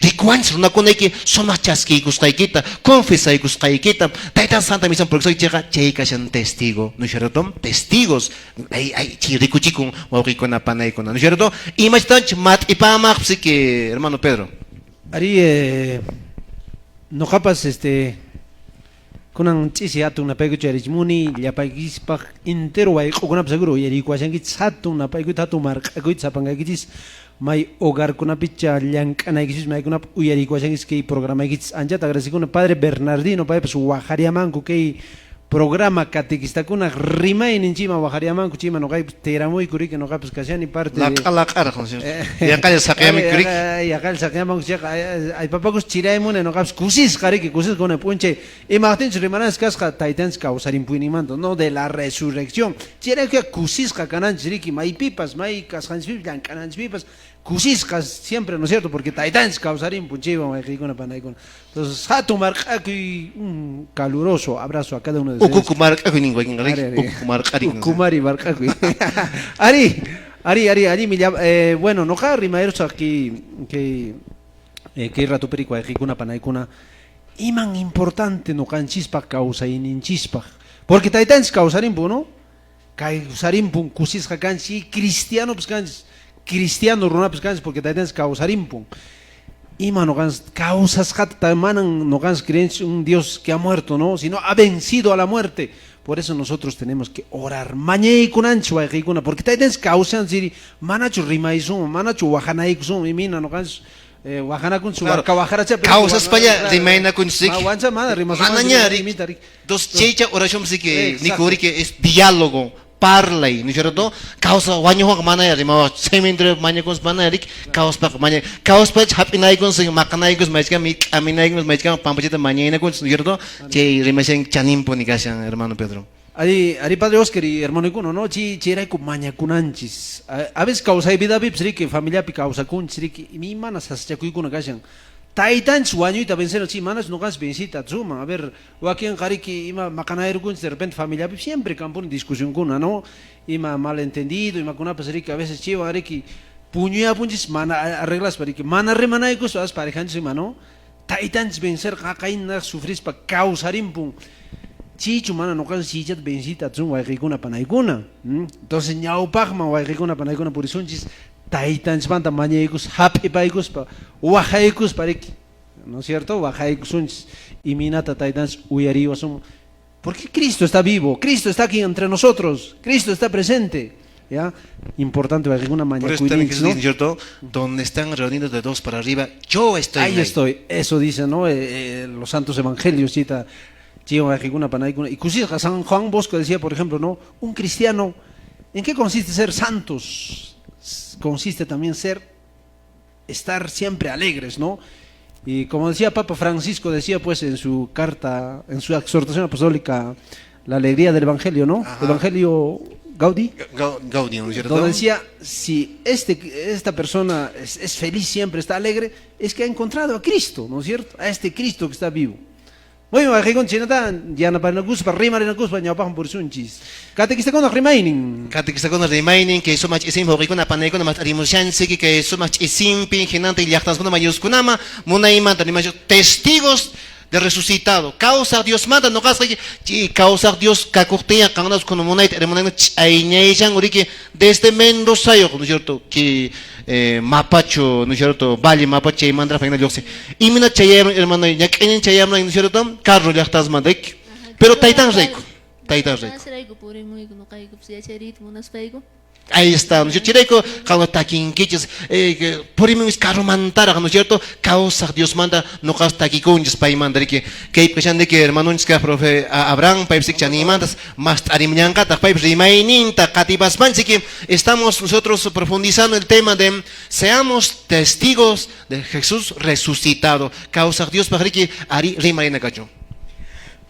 Rikuanchis runakunayki sumaq chaskiykusqaykita, confesaykusqaykita, Taytan Santa Misa, porque soy chayqa, chay kashan testigo, ¿no es cierto? Testigos, ay, ay, chay rikuchikun wawqiykuna panaykuna, ¿no es cierto? Imachitanchik mat'ipamaqpis que, hermano Pedro. Ari, noqapas, kunan ch'isi hatun napaykucha yarichmuni, llapaykispaq entero wayq'ukunapas seguro yariykuwashankichis hatun napaykuyta, hatun marq'akuyta sapankaykichis, may hogarkunapicha llank'anaykichis, maykunap uyariykuwashankichis kay programaykichis. Anchata agradecikuna Padre Bernardino, paypas waqariamanku kay programa catequistakuna rimayninchima waqariamanku chima noqaypas tiramuyku riki noqapas kashani parte de Laq'a laq'araq, ¿no es cierto? Yaqalla saqiyami riki. Yaqalla saqiyamaku chayqa, ay, papakus chiraymuni noqapas kusisqa riki, kusisqa kuna p'unchay imaqtinchus rimananchis kasqa taytanchis kawsarimpuyninmanta, no de la resurrección. Chayrayku kusisqa kananchis riki, maypipas, may kasqanchispipas, llank'ananchispipas, kusisqas siempre, ¿no es cierto? Porque taytanchis kawsarimpun chaywan wayqiykuna panaykuna. Entonces, hatun marq'akuy, un caluroso abrazo a cada uno de ustedes. Ukuku marq'akuy nin wakin, Ari, ari. Ukuku marq'ari. Ukumari marq'akuy. Ari, ari, ari, ari, mi llama, bueno, noqa rimayros aquí, que kay rato perico wayqiykuna panaykuna, iman importante noqanchispaq kawsayninchispaq. Porque taytanchis kawsarimpun, ¿no? Kawsarimpun, kusisqa kanchis, y cristiano pues kanchis, cristiano runapas kanchis, porque taytanchis kawsarimpun. Ima noqanchis kawsasqata manan noqanchis creenchis un Dios que ha muerto, ¿no? Sino ha vencido a la muerte. Por eso nosotros tenemos que orar. Mañaykunanchis wayqiykuna, porque taytanchis kawsanchis, manachu rimaysun, manachu waqanaykusun, imina noqanchis, waqanakunchis, Claro. warka waqaracha, pero Kawsaspalla claro. rimaynakunchis, Ma, wancha mana rimasun, Manaña, rimita, rimita. Dos chaycha oración, sí que Exacto. nikuri que es diálogo, parlay, ¿no es cierto? Causa wañuhuaq mana rimawa, cementerio mañakuns mana rik, kawsapaq maña, kawsapach hap'inaykuns, maqanaykuns, maychkan, k'aminaykuns, maychkan, pampachita mañaynakuns, ¿no es cierto? Chay rimashan chaninpuni kashan, hermano Pedro. Ari, ari padre Oscar y hermano Ikuno, ¿no? Chi, chirayku mañakunanchis. A veces kawsay vidapipas riki, familiapi kawsakunchis riki, y mi mana sasachakuykuna kashan. Taytanchis wañuyta vencero, chi, manas noqanchis vencita atzuma. A ver, wakin qariki ima maqanayrukunchis de repente familiapi siempre kampuni discusionkuna, ¿no? Ima malentendido, ima kunapas riki, a veces chiwan riki, puñuyapunchis mana arreglaspa riki, mana rimanaykuspa as parejanchis ima, ¿no? Taytanchis vencer qaqaynaq sufrispa kawsarimpun. Chichu mana noqanchis chichata vencita atzun wayqiykuna panaykuna. Entonces ñawpaqman wayqiykuna panaykuna purisunchis, taytanchismanta mañaykus, hap'ipaykuspa, waqaykuspa riki, ¿no es cierto? Waqaykusunchis, imaynata taytanchis uyariwasun, Porque Cristo está vivo, Cristo está aquí entre nosotros, Cristo está presente. ¿Ya? Importante, una Por eso también Jesús ¿no? dice, ¿cierto? Donde están reunidos de dos para arriba, yo estoy ahí. Estoy, eso dicen, ¿no? Los santos evangelios, chita, y San Juan Bosco decía, por ejemplo, ¿no? Un cristiano, ¿en qué consiste ser santos? Consiste también estar siempre alegres, ¿no? Y como decía Papa Francisco, decía pues en su carta, en su exhortación apostólica, la alegría del Evangelio, ¿no? Ajá. Evangelio Gaudí. Gaudí, ¿no es cierto? Donde decía, si esta persona es feliz siempre, está alegre, es que ha encontrado a Cristo, ¿no es cierto? A este Cristo que está vivo. Muy bien, chinata, yanapanakuspa, rimarinakuspa, ñawpaqman purisunchis. Catequistakuna rimaynin. Catequistakuna rimaynin, que sumaq ch'isinpi wawqikuna panaykuna mat'arimushanchik, que sumaq ch'isinpi hinantin llaqtaskuna mayuskunama, munaymanta rimashu, testigos de resucitado. Kawsaq Diosmanta nuqasqa, kawsaq Dios kakuqtinya qankunas kuna munayta rimunayta ch'ayñayllan uriki desde Mendoza, ¿no es cierto? Que Mapacho, ¿no es cierto? Valle Mapacho chaymanta payna lluqsin. Imina chayayman, hermano, ñak'aynin chayayman, ¿no es cierto? Carro llaqtasmanta, pero taytan rayku, taytan rayku. Purimuyku nuqaykupas yachariyta munaspayku. Ahí está, ¿no es cierto? Chirayku, qanqa takinkichis, purimunchis carromantaraq, ¿no es cierto? Kawsaq Diosmanta nuqas takikunchis paymanta, riki. Kaypi kashan que hermanonchis kaq profe Abraham, paypis chanimantas, mast'arimunllanqataq, paypis rimayninta qatipaspanchik, estamos nosotros profundizando el tema de seamos testigos de Jesús resucitado. Kawsaq Diospaq, riki, ari rimarina kachun.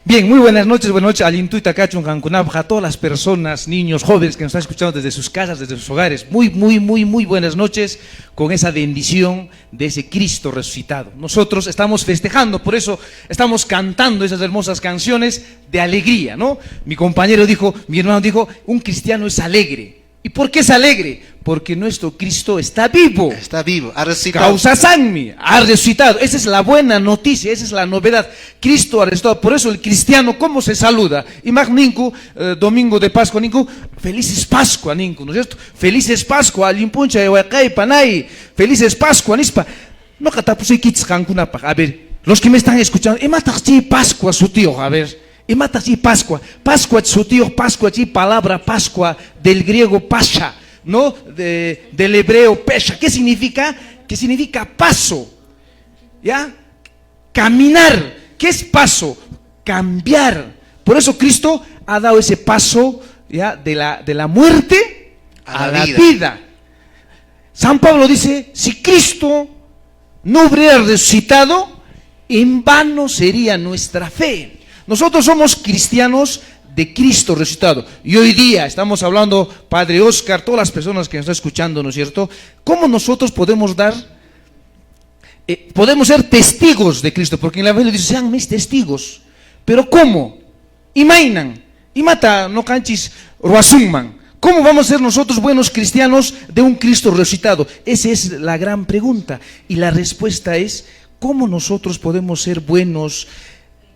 Bien, muy buenas noches, alintuita kachun qankunapaq, a todas las personas, niños, jóvenes que nos están escuchando desde sus casas, desde sus hogares. Muy, muy, muy, muy buenas noches con esa bendición de ese Cristo resucitado. Nosotros estamos festejando, por eso estamos cantando esas hermosas canciones de alegría, ¿no? Mi compañero dijo, mi hermano dijo, un cristiano es alegre. ¿Y por qué es alegre? Porque nuestro Cristo está vivo. Está vivo, ha resucitado. Causa sanmi, ha resucitado. Esa es la buena noticia, esa es la novedad. Cristo ha resucitado. Por eso el cristiano, ¿cómo se saluda? Imag ninku, domingo de Pascua, ninku, felices Pascua, ninku, ¿no es cierto? Felices Pascua, alimpuncha, ehuacay, panay, felices Pascua, nispa. No katapusaykichis qankunapaq. A ver, los que me están escuchando, imataq Pascua su tío, a ver. Imata chi Pascua, Pascua sutio, Pascua chi palabra Pascua del griego pasha, ¿no? Del hebreo pesha. ¿Qué significa? ¿Qué significa paso? ¿Ya? Caminar. ¿Qué es paso? Cambiar. Por eso Cristo ha dado ese paso, ¿ya? De la muerte a la vida. San Pablo dice, si Cristo no hubiera resucitado, en vano sería nuestra fe. Nosotros somos cristianos de Cristo resucitado. Y hoy día estamos hablando, Padre Oscar, todas las personas que nos están escuchando, ¿no es cierto? ¿Cómo nosotros podemos dar, podemos ser testigos de Cristo? Porque en la Biblia dice, sean mis testigos. Pero ¿cómo? Imainan, imata no canchis ruasunman. ¿Cómo vamos a ser nosotros buenos cristianos de un Cristo resucitado? Esa es la gran pregunta. Y la respuesta es, ¿cómo nosotros podemos ser buenos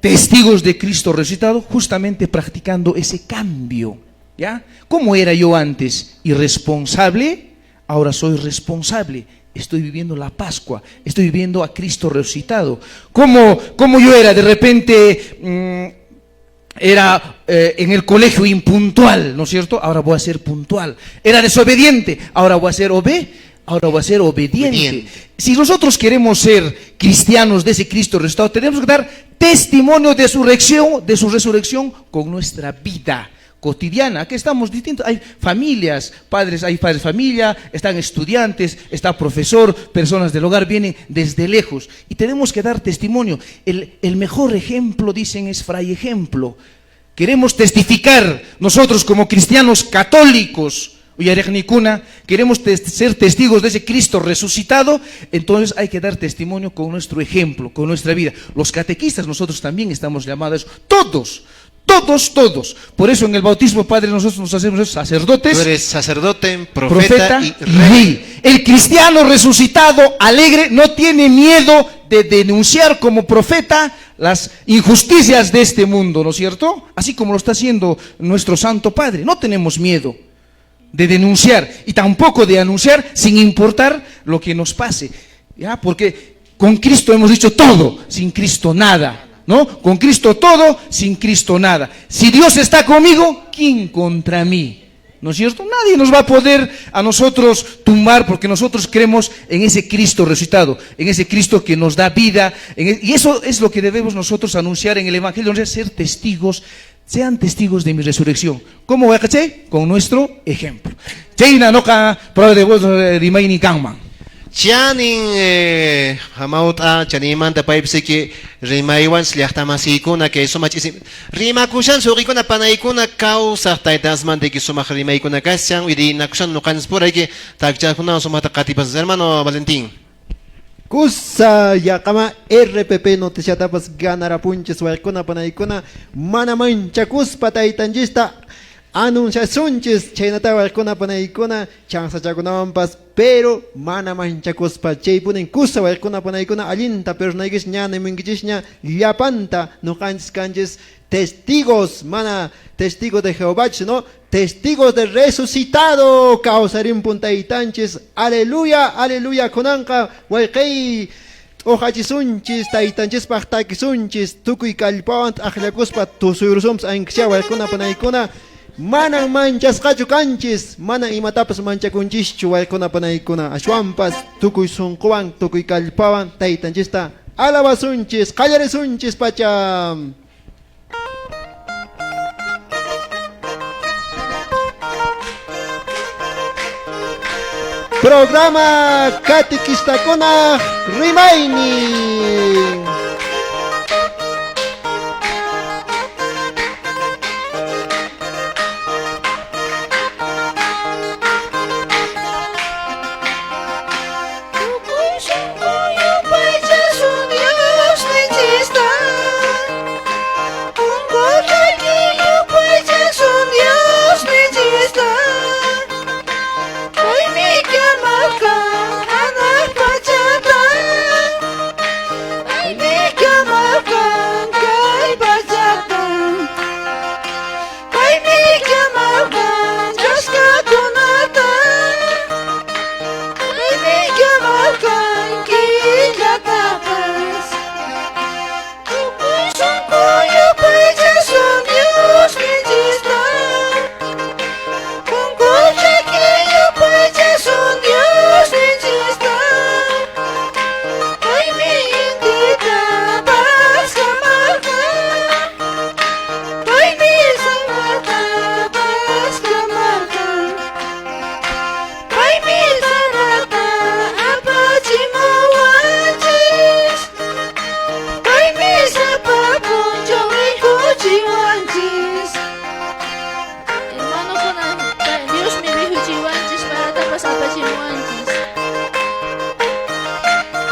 testigos de Cristo resucitado? Justamente practicando ese cambio, ¿ya? ¿Cómo era yo antes? Irresponsable, ahora soy responsable. Estoy viviendo la Pascua, estoy viviendo a Cristo resucitado. ¿Cómo yo era? De repente era en el colegio impuntual, ¿no es cierto? Ahora voy a ser puntual. Era desobediente, ahora voy a ser obediente. Si nosotros queremos ser cristianos de ese Cristo resucitado, tenemos que dar testimonio de su resurrección con nuestra vida cotidiana. Aquí estamos distintos, hay familias, padres, hay padres de familia, están estudiantes, está profesor, personas del hogar vienen desde lejos y tenemos que dar testimonio. El mejor ejemplo, dicen, es fray ejemplo. Queremos testificar nosotros como cristianos católicos, queremos ser testigos de ese Cristo resucitado, entonces hay que dar testimonio con nuestro ejemplo, con nuestra vida. Los catequistas, nosotros también estamos llamados, todos, todos, todos. Por eso en el bautismo, Padre, nosotros nos hacemos sacerdotes. Tú eres sacerdote, profeta y rey. El cristiano resucitado, alegre, no tiene miedo de denunciar como profeta las injusticias de este mundo, ¿no es cierto? Así como lo está haciendo nuestro Santo Padre. No tenemos miedo de denunciar y tampoco de anunciar, sin importar lo que nos pase, ¿ya? Porque con Cristo hemos dicho todo, sin Cristo nada. ¿No? Con Cristo todo, sin Cristo nada. Si Dios está conmigo, ¿quién contra mí? ¿No es cierto? Nadie nos va a poder a nosotros tumbar porque nosotros creemos en ese Cristo resucitado, en ese Cristo que nos da vida. Y eso es lo que debemos nosotros anunciar en el Evangelio, ¿no? Ser testigos, sean testigos de mi resurrección. ¿Cómo voy a cachai? Con nuestro ejemplo. Chayna noqa prueba de voz rimayni kanman. Chanin hamawt'a chanimanta paypisiki rimaywan llaqtamasikuna kay sumaq ch'isi rimakushan suqikuna panaykuna kawsaq taytasmantayki sumaq rimaykuna kashan wirinakushan nuqanchispurayki takchakunawan sumaqta qatipas hermano Valentín. Kusa yaqama RPP noticiatapas ganarapunchis waykuna panaykuna mana manchakuspa taytanchista anunciasunchis chaynata waykuna panaykuna chansachakunawanpas pero mana manchakuspa chaypunin kusa waykuna panaykuna allinta pernaykis ña nimunkichisña llapanta nuqanchis kanchis testigos mana testigos de Jehová sino testigos de resucitado kawsarinpun taytanchis aleluya aleluya kunanqa wayqay t'uqachisunchis taytanchispaq takisunchis tukuy kallpawan t'aqllakuspa tusuyrusunpas ankicha waykuna panaykuna manan manchasqachu kanchis mana imatapas manchakunchischu waykuna panaykuna ashwanpas tukuy sunquwan tukuy kallpawan taytanchista alabasunchis qallarisunchis pacha. Programa Catequistakuna Rimayni.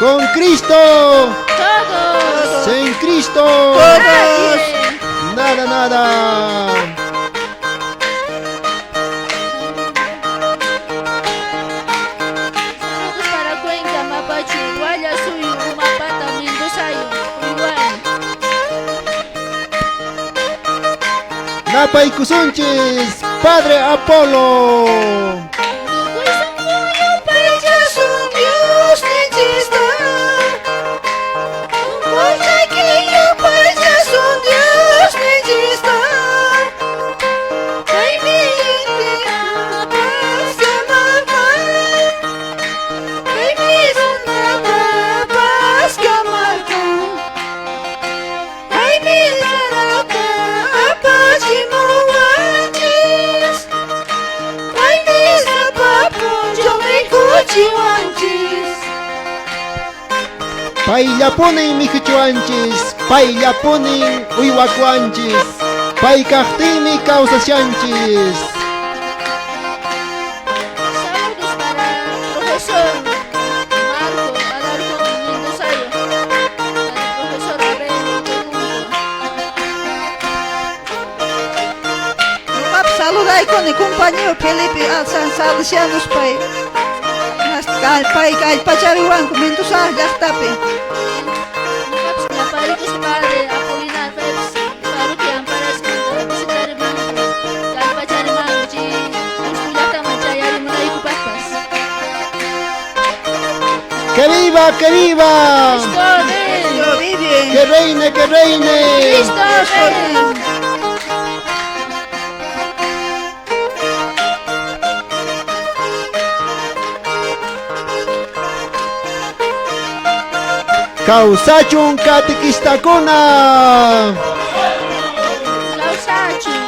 Con Cristo. Todos. Sin Cristo. Todos. Nada, nada. Saludos para Cuenca, Mapachu, Guayasuyo, Umapata, Mendozayo, Uruguay. Napaykusunchis, Padre Apolo. Payllapunin mijuchuanchis, payllapunin uywakuanchis, paykaqtinmi kawsashanchis. Saludos para profesor Marco Alarcón Mendozayo, para el profesor Abel Montedunco. Saludayku compañero Felipe Alzan Salesianos pay. Pay kallpachariwanku Mendoza llaqtapi. Ñaparikus padre Apolinar Pepsi, parroquia Amparasmanta, visitarimanku, kallpacharimanku chay Cusco llaqtaman chayarimunaykupaqpas. ¡Que viva, que viva! ¡Cristo vive! vive. Que reine, que reine. Cristo rey. Kawsachun katikistakuna. Kawsachun.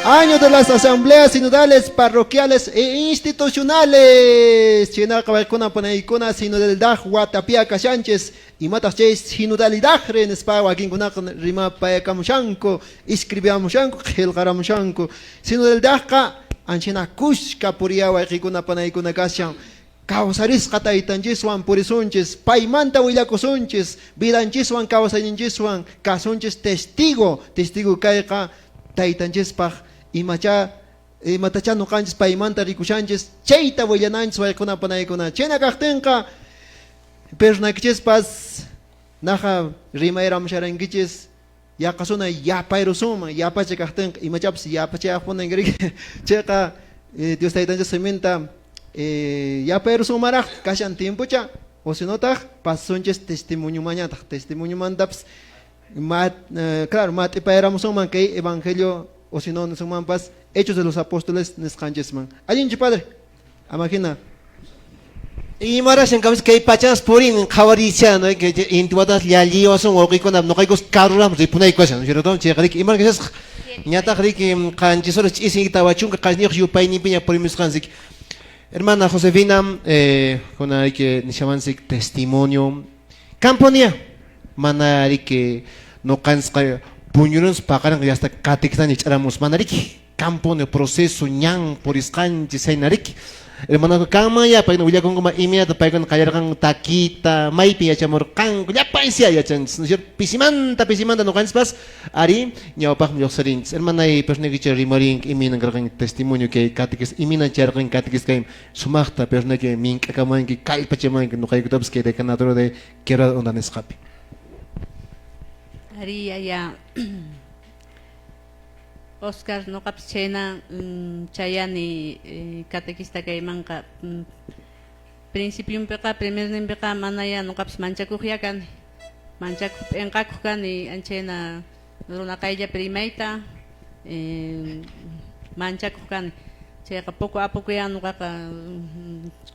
Año de las asambleas sinodales, parroquiales e institucionales. Chinaqa waykuna panaykuna sinodalidad watapia kashanchis imataq chay sinodalidad nispa wakinkunaqa rimapayakamushanku, escribiamushanku, qillqaramushanku. Sinodalidadqa anchina kushka puriya wayqikuna panaykuna kashan. Kawsarisqa taytanchiswan purisunchis, paymanta willakusunchis, vidanchiswan kawsayninchiswan kasunchis testigo, testigo kayqa taytanchispaq imacha imatacha nuqanchis paymanta rikushanchis chayta willananchis waykuna panaykuna. Chayna kaqtinqa pernaykichispas naqa rimayramusharankichis yaqasuna yapayrusunman yapacha kaqtinqa imachapas yapachayaqpunan riki chayqa Dios taytanchis siminta yapayrusunmaraq kashan tiempocha o sinotaq pasunchis testimoniomañataq testimoniomantapas claro mat'ipayramusunman kay evangelio o si no nisunmanpas Hechos de los Apóstoles nisqanchisman. Allinchu padre, amajina. Imarashan kamis kay pachas purin qhawarishan, ¿no? Que intiwatas llalliwasun wawqiykuna nuqaykus karuram ripunayku kashan, ¿no es cierto? Chayqa riki imar kashasqa ñataq riki qanchis horas ch'isin tawachunka qasniyuq yupayninpiña purimusqansik. Hermana Josefina, kuna riki nishawansik testimonio Camponia mana riki nuqansqa puñuruns paqarinqa yasta katikistani ch'aramus mana riki camponia proceso ñan purisqanchis chayna riki. Hermano, kanman ya paykuna willakunku imaynata paykuna qallarqanku takita, maypi yachamurqanku, llapansi yachanchis, ¿no es cierto? Pisimanta, pisimanta nuqanchispas ari ñawpaqmi lluqsirinchis. Hermana, y persnaykicha rimarinki imaynan karqan testimonio kay katikis, imaynan charqan katikis kay sumaqta persnayki mink'akamanki, kallpachamanki nuqaykutapas kay decanatura de Quebrada Honda nisqapi. Ari yaya Oscar nuqapas chayna chayani catequista kaymanqa principionpiqa primerninpiqa manaya nuqapas manchakuqya kani manchakuq p'inqakuq kani anchayna runa qayllapi rimayta manchakuq kani chayqa poco a poco ya nuqaqa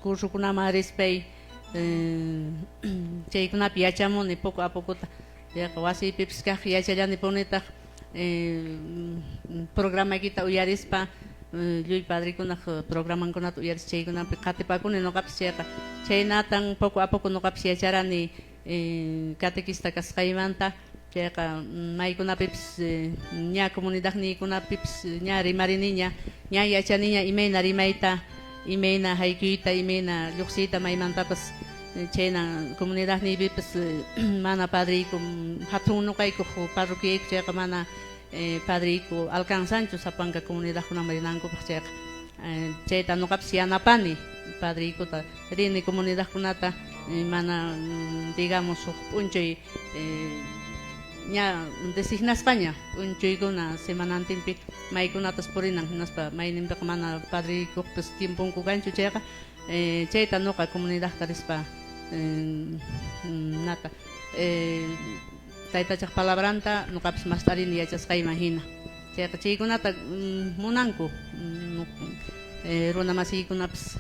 cursokunaman rispay chaykunapi yachamuni poco a pocota chayqa wasiypipas kaq yachallani punitaq programaykita uyarispa lluy padrekunaq programankunata uyarispa chaykunapi qatipakuni nuqapas chayqa chaynatan poco a poco nuqapas yacharani catequista kasqaymanta chayqa maykunapipas ña comunidadniykunapipas ña rimariniña ña yachaniña imayna rimayta imayna haykuyta imayna lluqsiyta maymantapas chayna comunidadniypipas mana padreyku hatun nuqayku parroquiayku chayqa mana padreyku alcanzanchu sapanka comunidadkunaman rinankupaq chayqa chayta nuqapas yanapani padreykuta rini comunidadkunata mana digamos huk p'unchay ña designasqaña p'unchaykuna semanantinpi maykunatas purinan hinaspa mayninpiqa mana padreykuqpas tiemponku kanchu chayqa chayta nuqa comunidadta rispa nata taytachaq palabranta nuqapas mast'arini yachasqayman hina chayqa chaykunata munanku runa masiykunapas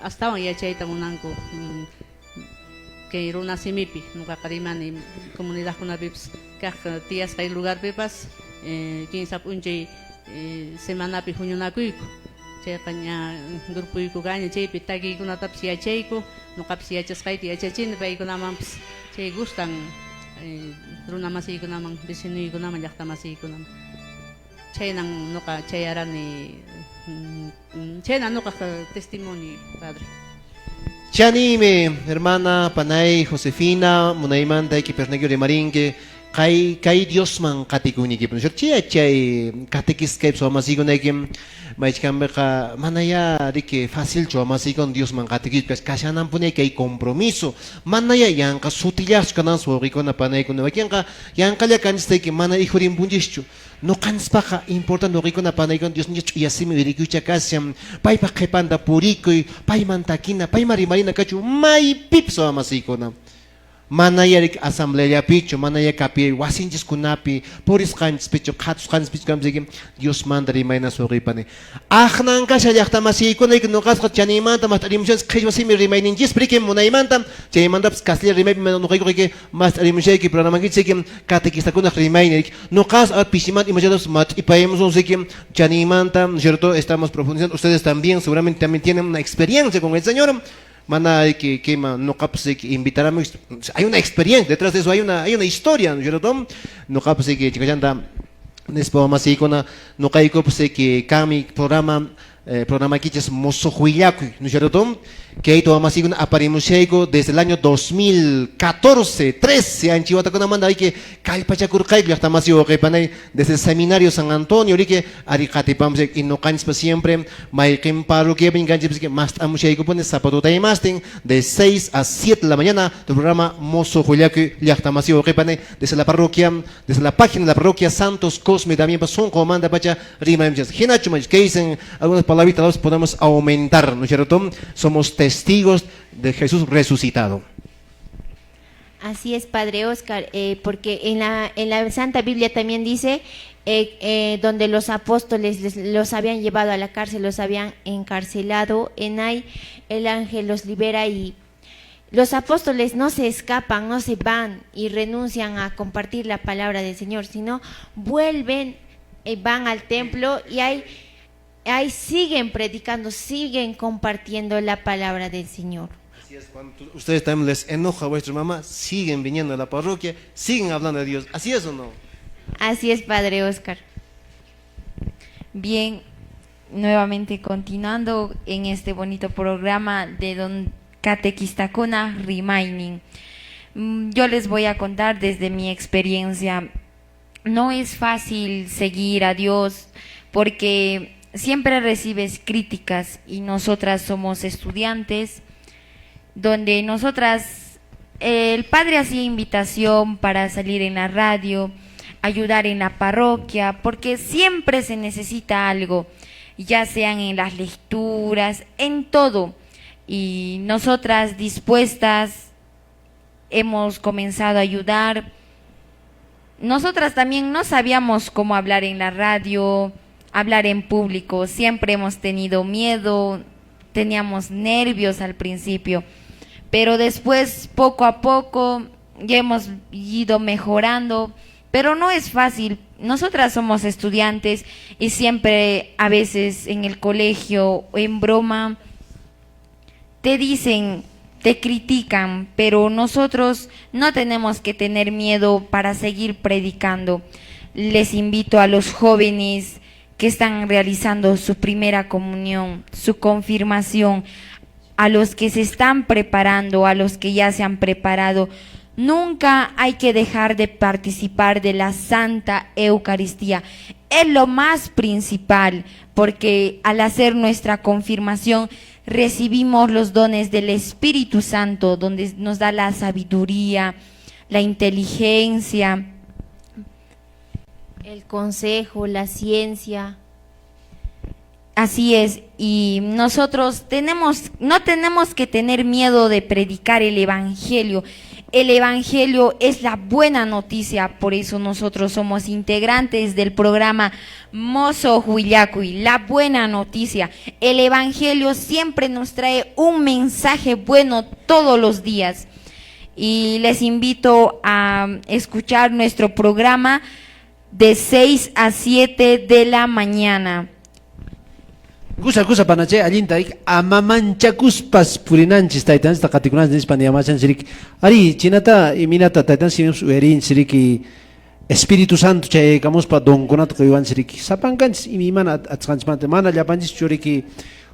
astawan yachayta munanku kay runa simipi nuqaqa rimani comunidadkunapipas kaq tiyasqay lugarpipas kinsa p'unchay semanapi huñunakuyku chayqa ña grupuyku kaña chaypi takiykunatapas yachayku nuqapas yachasqayta yachachini paykunamanpas chay gustan runa masiykunaman vecinuykunaman llaqta masiykunaman chaynan nuqa chayarani chaynan nuqaq testimonio padre. Chanime, hermana Panay Josefina, munaymanta iki pernegio rimarinki, Kay kay Diosman qatikuyniykipaq, ¿no es cierto? Chay chay catequisqaypas wamasiykunaykim maychkanpiqa manayá riki facilchu wamasiykuna Diosman qatikuypas kashananpuni kay compromiso, manayá yanqa sutillaqchu kananpas wawqiykuna panaykuna wakinqa yanqalla kanchis mana ijurimpunchischu. Nuqanchikpaqqa importante wawqiykuna panaykuna Diosninchik ch'uya simi uyarikuycha kashan, paypaq qhipanta purikuy, payman takina, payman rimarina kachun maypipas wamasiykuna. Manaya riki asambleallapichu, manaya kapi wasinchiskunapi, purisqanchispichu, qhatusqanchispichu kamsiki Diosmanta rimayna wawqipani. Aqnan kasha llaqtamasiykuna riki nuqasqa chaninmanta mast'arimushanchis qhichwa simi rimayninchispi riki munaymanta, chaymantapas castilla rimaypi nuqaykuqa riki mast'arimushayki programankichis riki catequistakunaq rimaynin riki. Nuqas pishimanta imachatapas mat'ipayamusun riki chaninmanta, ¿no es cierto? Estamos profundizando. Ustedes también seguramente también tienen una experiencia con el Señor. Mana hay que quema nuqapas que invitaramos. Hay una experiencia detrás de eso, hay una historia, ¿no es cierto? Nuqapas que chikallanta nispa masiykuna nuqaykupas que kami programa programa kichas Mosoq Willakuy, ¿no es cierto? Kayta wamasiykuna aparimushayku desde el año 2014, 13 anchiwatakunamanta hay que kallpachakurqayku llaqtamasi wawqipanay desde el seminario San Antonio riki ari qatipamos y nuqanchispa siempre mayqin parroquiapi kanchis que mast'amushaykupuni sapa tutaymastin de 6 a 7 de la mañana tu programa Mosoq Willakuy llaqtamasi wawqipanay desde la parroquia, desde la página de la parroquia Santos Cosme también sunqumanta pacha rimaymuchas. Hinachu manchus que dicen algunas palabritas los podemos aumentar, ¿no es cierto? Somos testigos de Jesús resucitado. Así es, Padre Oscar, porque en la Santa Biblia también dice donde los apóstoles los habían llevado a la cárcel, los habían encarcelado, en ahí el ángel los libera y los apóstoles no se escapan, no se van y renuncian a compartir la palabra del Señor, sino vuelven, van al templo y ahí siguen predicando, siguen compartiendo la palabra del Señor. Así es, cuando ustedes también les enoja a vuestra mamá, siguen viniendo a la parroquia, siguen hablando de Dios. ¿Así es o no? Así es, Padre Oscar. Bien, nuevamente continuando en este bonito programa de Don Catequistakuna Rimaynin. Yo les voy a contar desde mi experiencia. No es fácil seguir a Dios porque siempre recibes críticas y nosotras somos estudiantes donde nosotras, el padre hacía invitación para salir en la radio, ayudar en la parroquia, porque siempre se necesita algo, ya sean en las lecturas, en todo. Y nosotras dispuestas hemos comenzado a ayudar. Nosotras también no sabíamos cómo hablar en la radio, hablar en público, siempre hemos tenido miedo, teníamos nervios al principio, pero después poco a poco ya hemos ido mejorando, pero no es fácil. Nosotras somos estudiantes y siempre a veces en el colegio, en broma, te dicen, te critican, pero nosotros no tenemos que tener miedo para seguir predicando. Les invito a los jóvenes que están realizando su primera comunión, su confirmación, a los que se están preparando, a los que ya se han preparado. Nunca hay que dejar de participar de la Santa Eucaristía. Es lo más principal, porque al hacer nuestra confirmación recibimos los dones del Espíritu Santo, donde nos da la sabiduría, la inteligencia, el consejo, la ciencia. Así es, y nosotros no tenemos que tener miedo de predicar el Evangelio. El Evangelio es la buena noticia, por eso nosotros somos integrantes del programa Mosoq Willakuy, la buena noticia. El Evangelio siempre nos trae un mensaje bueno todos los días. Y les invito a escuchar nuestro programa de 6 a 7 de la mañana. Kusa kusa panache allinta ama manchakuspas purinanchis taytanchista qatikunanchis nispa niyamachanchis riki ari chinata iminata taytanchis siminpas uyarinchis riki Espíritu Santo chayaykamuspa donkunata quywanchis riki sapankanchis imaymana atisqanchismanta mana llapanchischu riki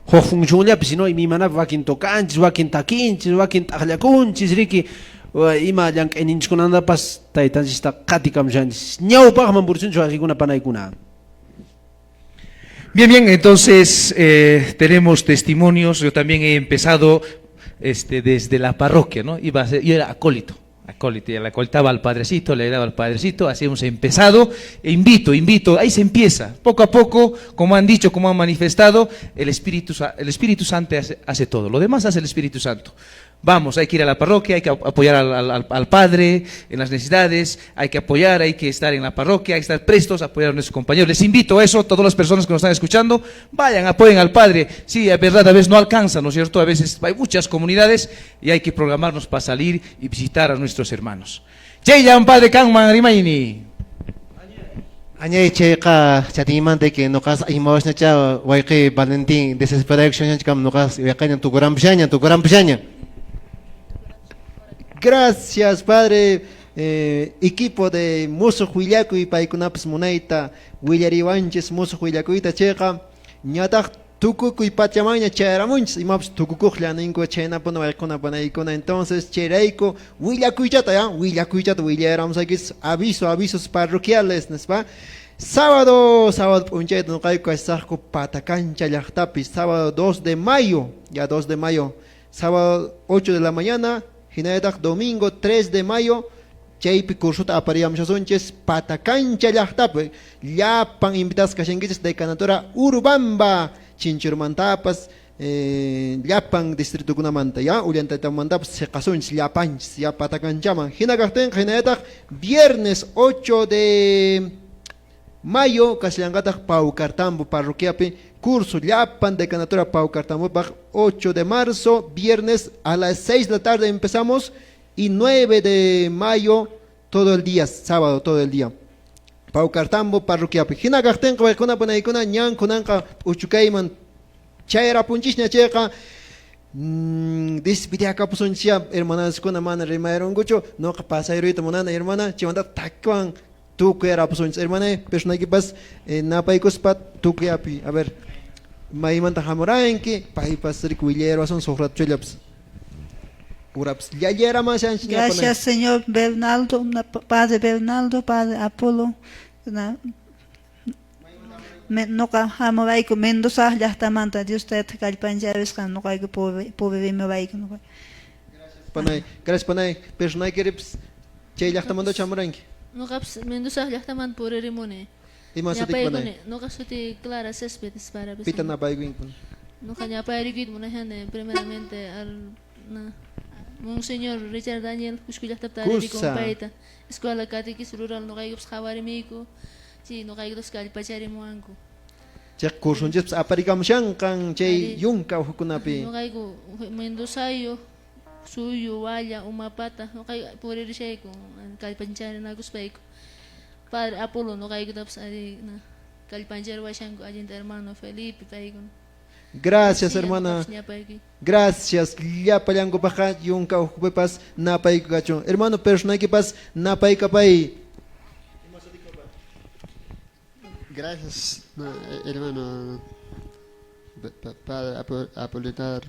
huk funcionllapi sino imaymanapi wakin tocanchis wakin takinchis wakin t'aqllakunchis riki. Ima llank'ayninchiskunamantapas taytanchista qatikamushanchis. Ñawpaqman purisunchis wayqikuna panaykuna. Bien, bien, entonces tenemos testimonios. Yo también he empezado desde la parroquia, ¿no? Yo era acólito, acólito, y le acolitaba al padrecito, le daba al padrecito, así hemos empezado. E invito, invito, ahí se empieza. Poco a poco, como han dicho, como han manifestado, el Espíritu Santo hace todo. Lo demás hace el Espíritu Santo. Vamos, hay que ir a la parroquia, hay que apoyar al padre en las necesidades, hay que apoyar, hay que estar en la parroquia, hay que estar prestos a apoyar a nuestros compañeros. Les invito a eso, todas las personas que nos están escuchando, vayan, apoyen al padre. Sí, es verdad, a veces no alcanza, ¿no es cierto? A veces hay muchas comunidades y hay que programarnos para salir y visitar a nuestros hermanos. Cheyan, padre Kanman Rimaini. Añay chayqa chatinmanta que noqas imawasnacha wayqi Valentín desesperado noqas yaqaña tukurampishaña tukurampishaña. Gracias, padre. Equipo de Musuq Willakuy paykunapas munayta willariwanchis Musuq Willakuyta chayqa ñataq tukukuy pachamanña chayaramunchis imapas tukukuqlla ninku chaynapuna waykuna panaykuna. Entonces chayrayku willakuychata ya willakuychata willaramusaykichis aviso avisos parroquiales nispa. Sábado, sábado p'unchayta nuqayku kasaqku Patacancha llaqtapi, sábado 2 de mayo, ya 2 de mayo, sábado 8 de la mañana, hinallataq domingo 3 de mayo, chaypi cursuta apariyamushasunchis Patacancha llaqtapi, llapan invitasqa kashankichis decanatura Urubamba, Chinchurmantapas, llapan distritukunamanta, ya, Ollantaytambomantapas siqasunchis llapanchis, ya Patacanchaman. Hina kaqtinqa hinallataq viernes 8 de mayo, kashallanqataq Paucartambo parroquiapi, curso llapan decanatura Paucartambopaq 8 de marzo, viernes a las 6 de la tarde empezamos y 9 de mayo todo el día, sábado todo el día. Paucartambo parroquiapi. Hina kaqtinqa waykuna panaykuna ñan kunanqa uchukayman chayarapunchisña chayqa despidiakapusunchis hermanaskuna mana rimayarunkuchu noqa pasayruyta munana hermana chaymanta takwan tukuyarapusunchis hermana personaykipas napaykuspa tukuyapi. A ver, maymanta hamuranki paypas riku willayarawasun suqratuchallapas urapas llalleramashanchis. Gracias, señor Bernardo, padre Bernardo, padre Apolo. Noqa hamurayku Mendoza llaqtamanta Dios tayta kallpancharisqa noqayku puririmurayku noqa. Panay, gracias panay. Personaykiripas chay llaqtamanta hamuranki. Noqapas Mendoza llaqtamanta puririmuni. Ima sutiki panay? Noqa suti Clara Céspedes para Pita napaykunkuna. Noqa ñapayrikuyta munashani primeramente al Monseñor Richard Daniel Cusco llaqtapi taririkun payta. Escuela Catequesis Rural noqaykupas qhawarimiyku. Chay noqaykutas kallpacharimuwanku. Chay cursonchispas aparikamushanqan chay yunka uhukunapi. Noqayku Mendozayo, Suyu, Walla, Umapata noqayku puririshayku kallpancharinakuspayku. Padre Apolo noqaykutapas ari kallpancharuwashanku allinta hermano Felipe paykuna. Gracias, hermana. Gracias. Llapallankupaqqa yunka uhupipas napayku kachun. Hermano, personaykipas napaykapay. Gracias, hermano Padre Apolinar,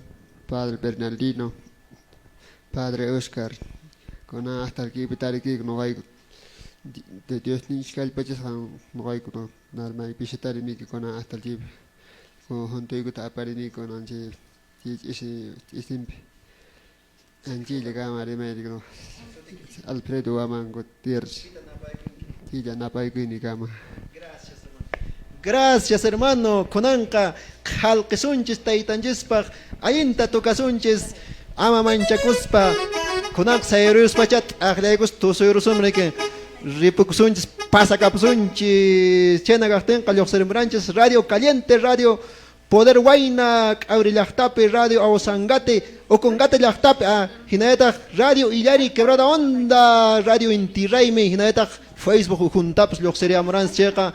Padre Bernardino, Padre Oscar, con hasta aquí pitariki no hay de Dios ni kallpachasqan noqayku no narmay pisitarimiki con hasta aquí con juntuykuta aparimiki con chay ch'isinpi anchilla kama rimayri no Alfredo Guamán Gutiérrez chilla napaykuyni kama. Gracias, hermano. Kunanqa khalqisunchis taytanchispaq allinta tokasunchis ama manchakuspa kunanqa sayruyuspacha t'aqllaykus tusuyrusunriki ripukusunchis pasakapusunchis chayna kaqtinqa lluqsirimuranchis Radio Caliente, Radio Poder Huayna, K'awri llaqtapi, Radio Ausangate, Ocongate llaqtapi, hinallataq Radio Illari, Quebrada Onda, Radio Inti Raymi, hinallataq Facebook juntapas lluqsiriamuranchis chayqa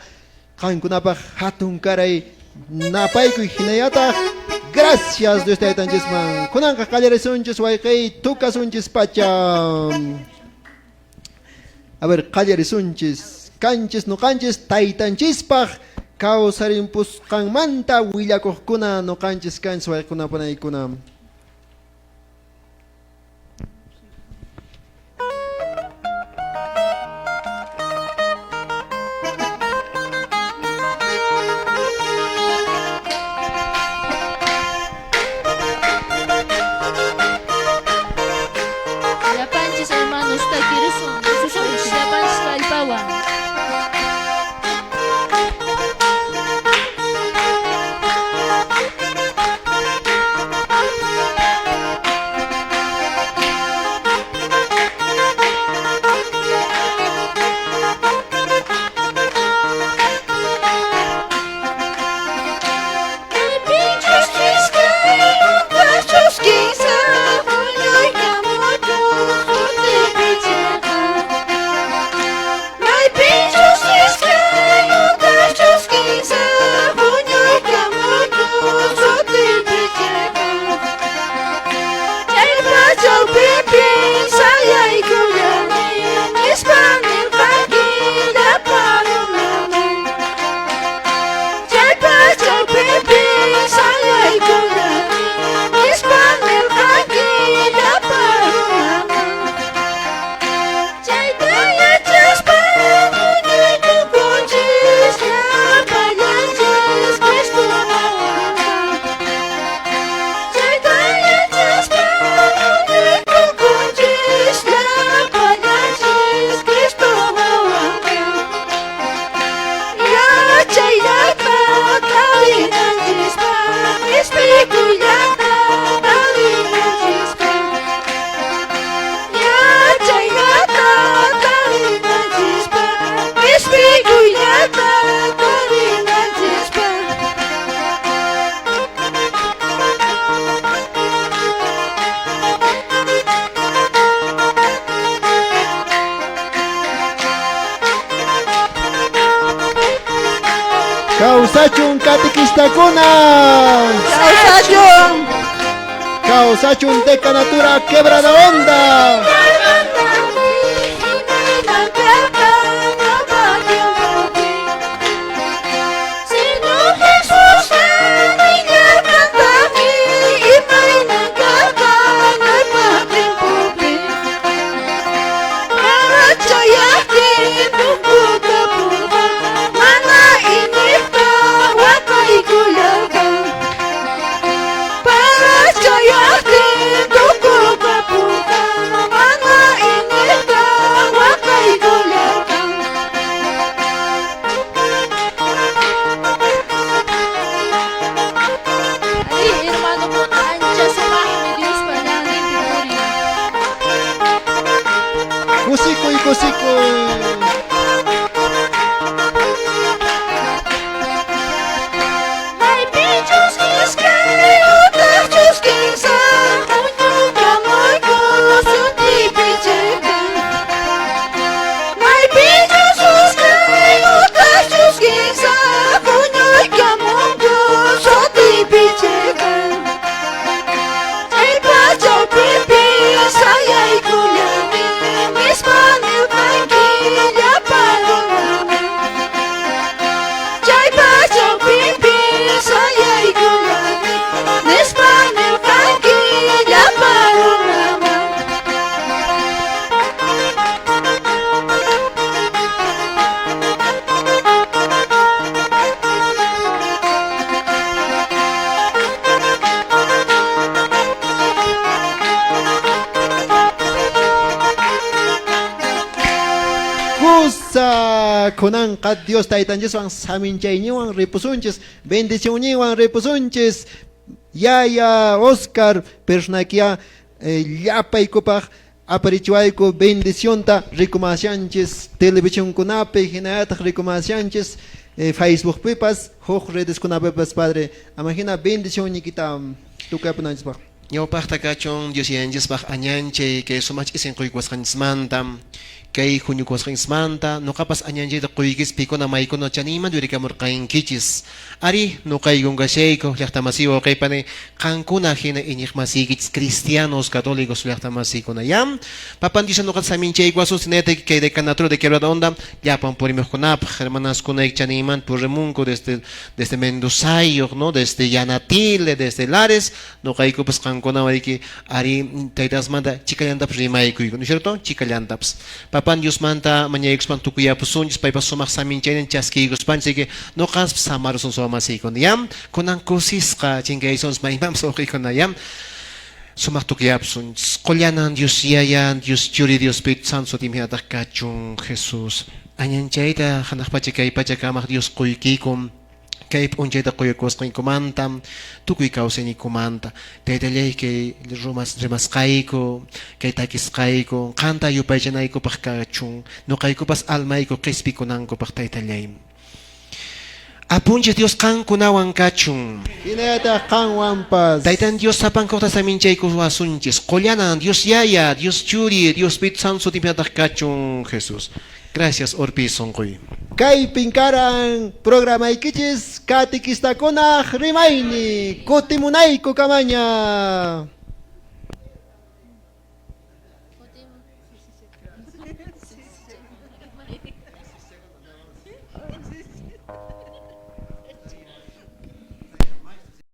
qankunapaq hatun karay napaykuy hinallataq gracias Dios taytanchisman. Kunanqa qallarisunchis wayqiy tukasunchis pacha. A ver, qallarisunchis kanchis nuqanchis taytanchispaq kawsarimpusqanmanta willakuqkuna nuqanchis kanchis wayqikuna panaykuna. Kawsachun katikistakuna. Kawsachun. Kawsachun decanatura Quebrada Honda. Señor Jesús, Ari, hermanokuna ancha sumaqmi Diospa ñanninpi puriy. Kusikuy, kusikuy. Maypichus iskay utaqchus kinsa huñukamayku sutiypi chayqa. Maypichus iskay utaqchus kinsa huñuykamunku sutiypi chayqa. Chaypa chawpipi sayaykullani nispa nirqanki llapa runaman. Chaypa chawpipi sayaykullani nispa nirqanki llapa runaman. Kusa kunanqa Dios taytanchiswan saminchayñiwan ripusunchis, bendicionñiwan ripusunchis. Yaya Oscar personakia llapaykupaq aparichiwayku bendicionta rikumashanchis televisionkunapi hinallataq rikumashanchis Facebookpipas huk redeskunapipas padre amahina bendicionñikita tukapunanchispaq. Ñawpaqta kachun Dios yayanchispaq añanchay kay sumaq ch'isin quykuwasqanchismanta kay huñukuwasqanchismanta nuqapas añanchayta quykis pikuna maykuna chaniyman yurikamurqankichis ari nuqaykun kashayku llaqtamasiy wawqiypani qankuna hina iñiqmasiykichis cristianos católicos llaqtamasiykuna yam papan Dios nuqata saminchaykuwasun sinayta kay decanatura de Quebrada Honda llapan purimuqkunapaq hermanaskunayki chaniyman purimunku desde Mendozayuq, ¿no? Desde Yanatile, desde Lares nuqaykupas qankuna wariki ari taytasmanta chikallantapas rimaykuyku, ¿no es cierto? Chikallantapas. Papan Diosmanta mañaykuspan tukuyapusunchis paypa sumaq saminchaynin chaskiykuspanchik nuqaspas samarusun sumasiykuna yam kunan kusisqa chinkaysunchis maymanpas uqaykuna yam sumaq tukuyapusunchis qullanan Dios Yaya Dios Churi Dios Espíritu Santo sutinpi hinataq kachun Jesús añanchayta hanaq pacha kay pacha kamaq Dios quykikum kay p'unchayta quykuwasqaykumanta tukuy kawsaynikumanta taytallay kay rumas rimasqayku kay takisqayku qanta yupaychanaykupaq kachun nuqaykupas almayku qispikunankupaq taytallay Apunchis Dios qankunawan kachun. Hinallataq qanwanpas. Taytan Dios sapankuqta saminchaykuwasunchis. Qullanan Dios Yaya, Dios Churi, Dios Espíritu Santo sutinpiñataq kachun Jesús. Gracias Urpi sunquy. Kaypin karan programaykichis katikistakuna rimayni kutimunayku kamaña.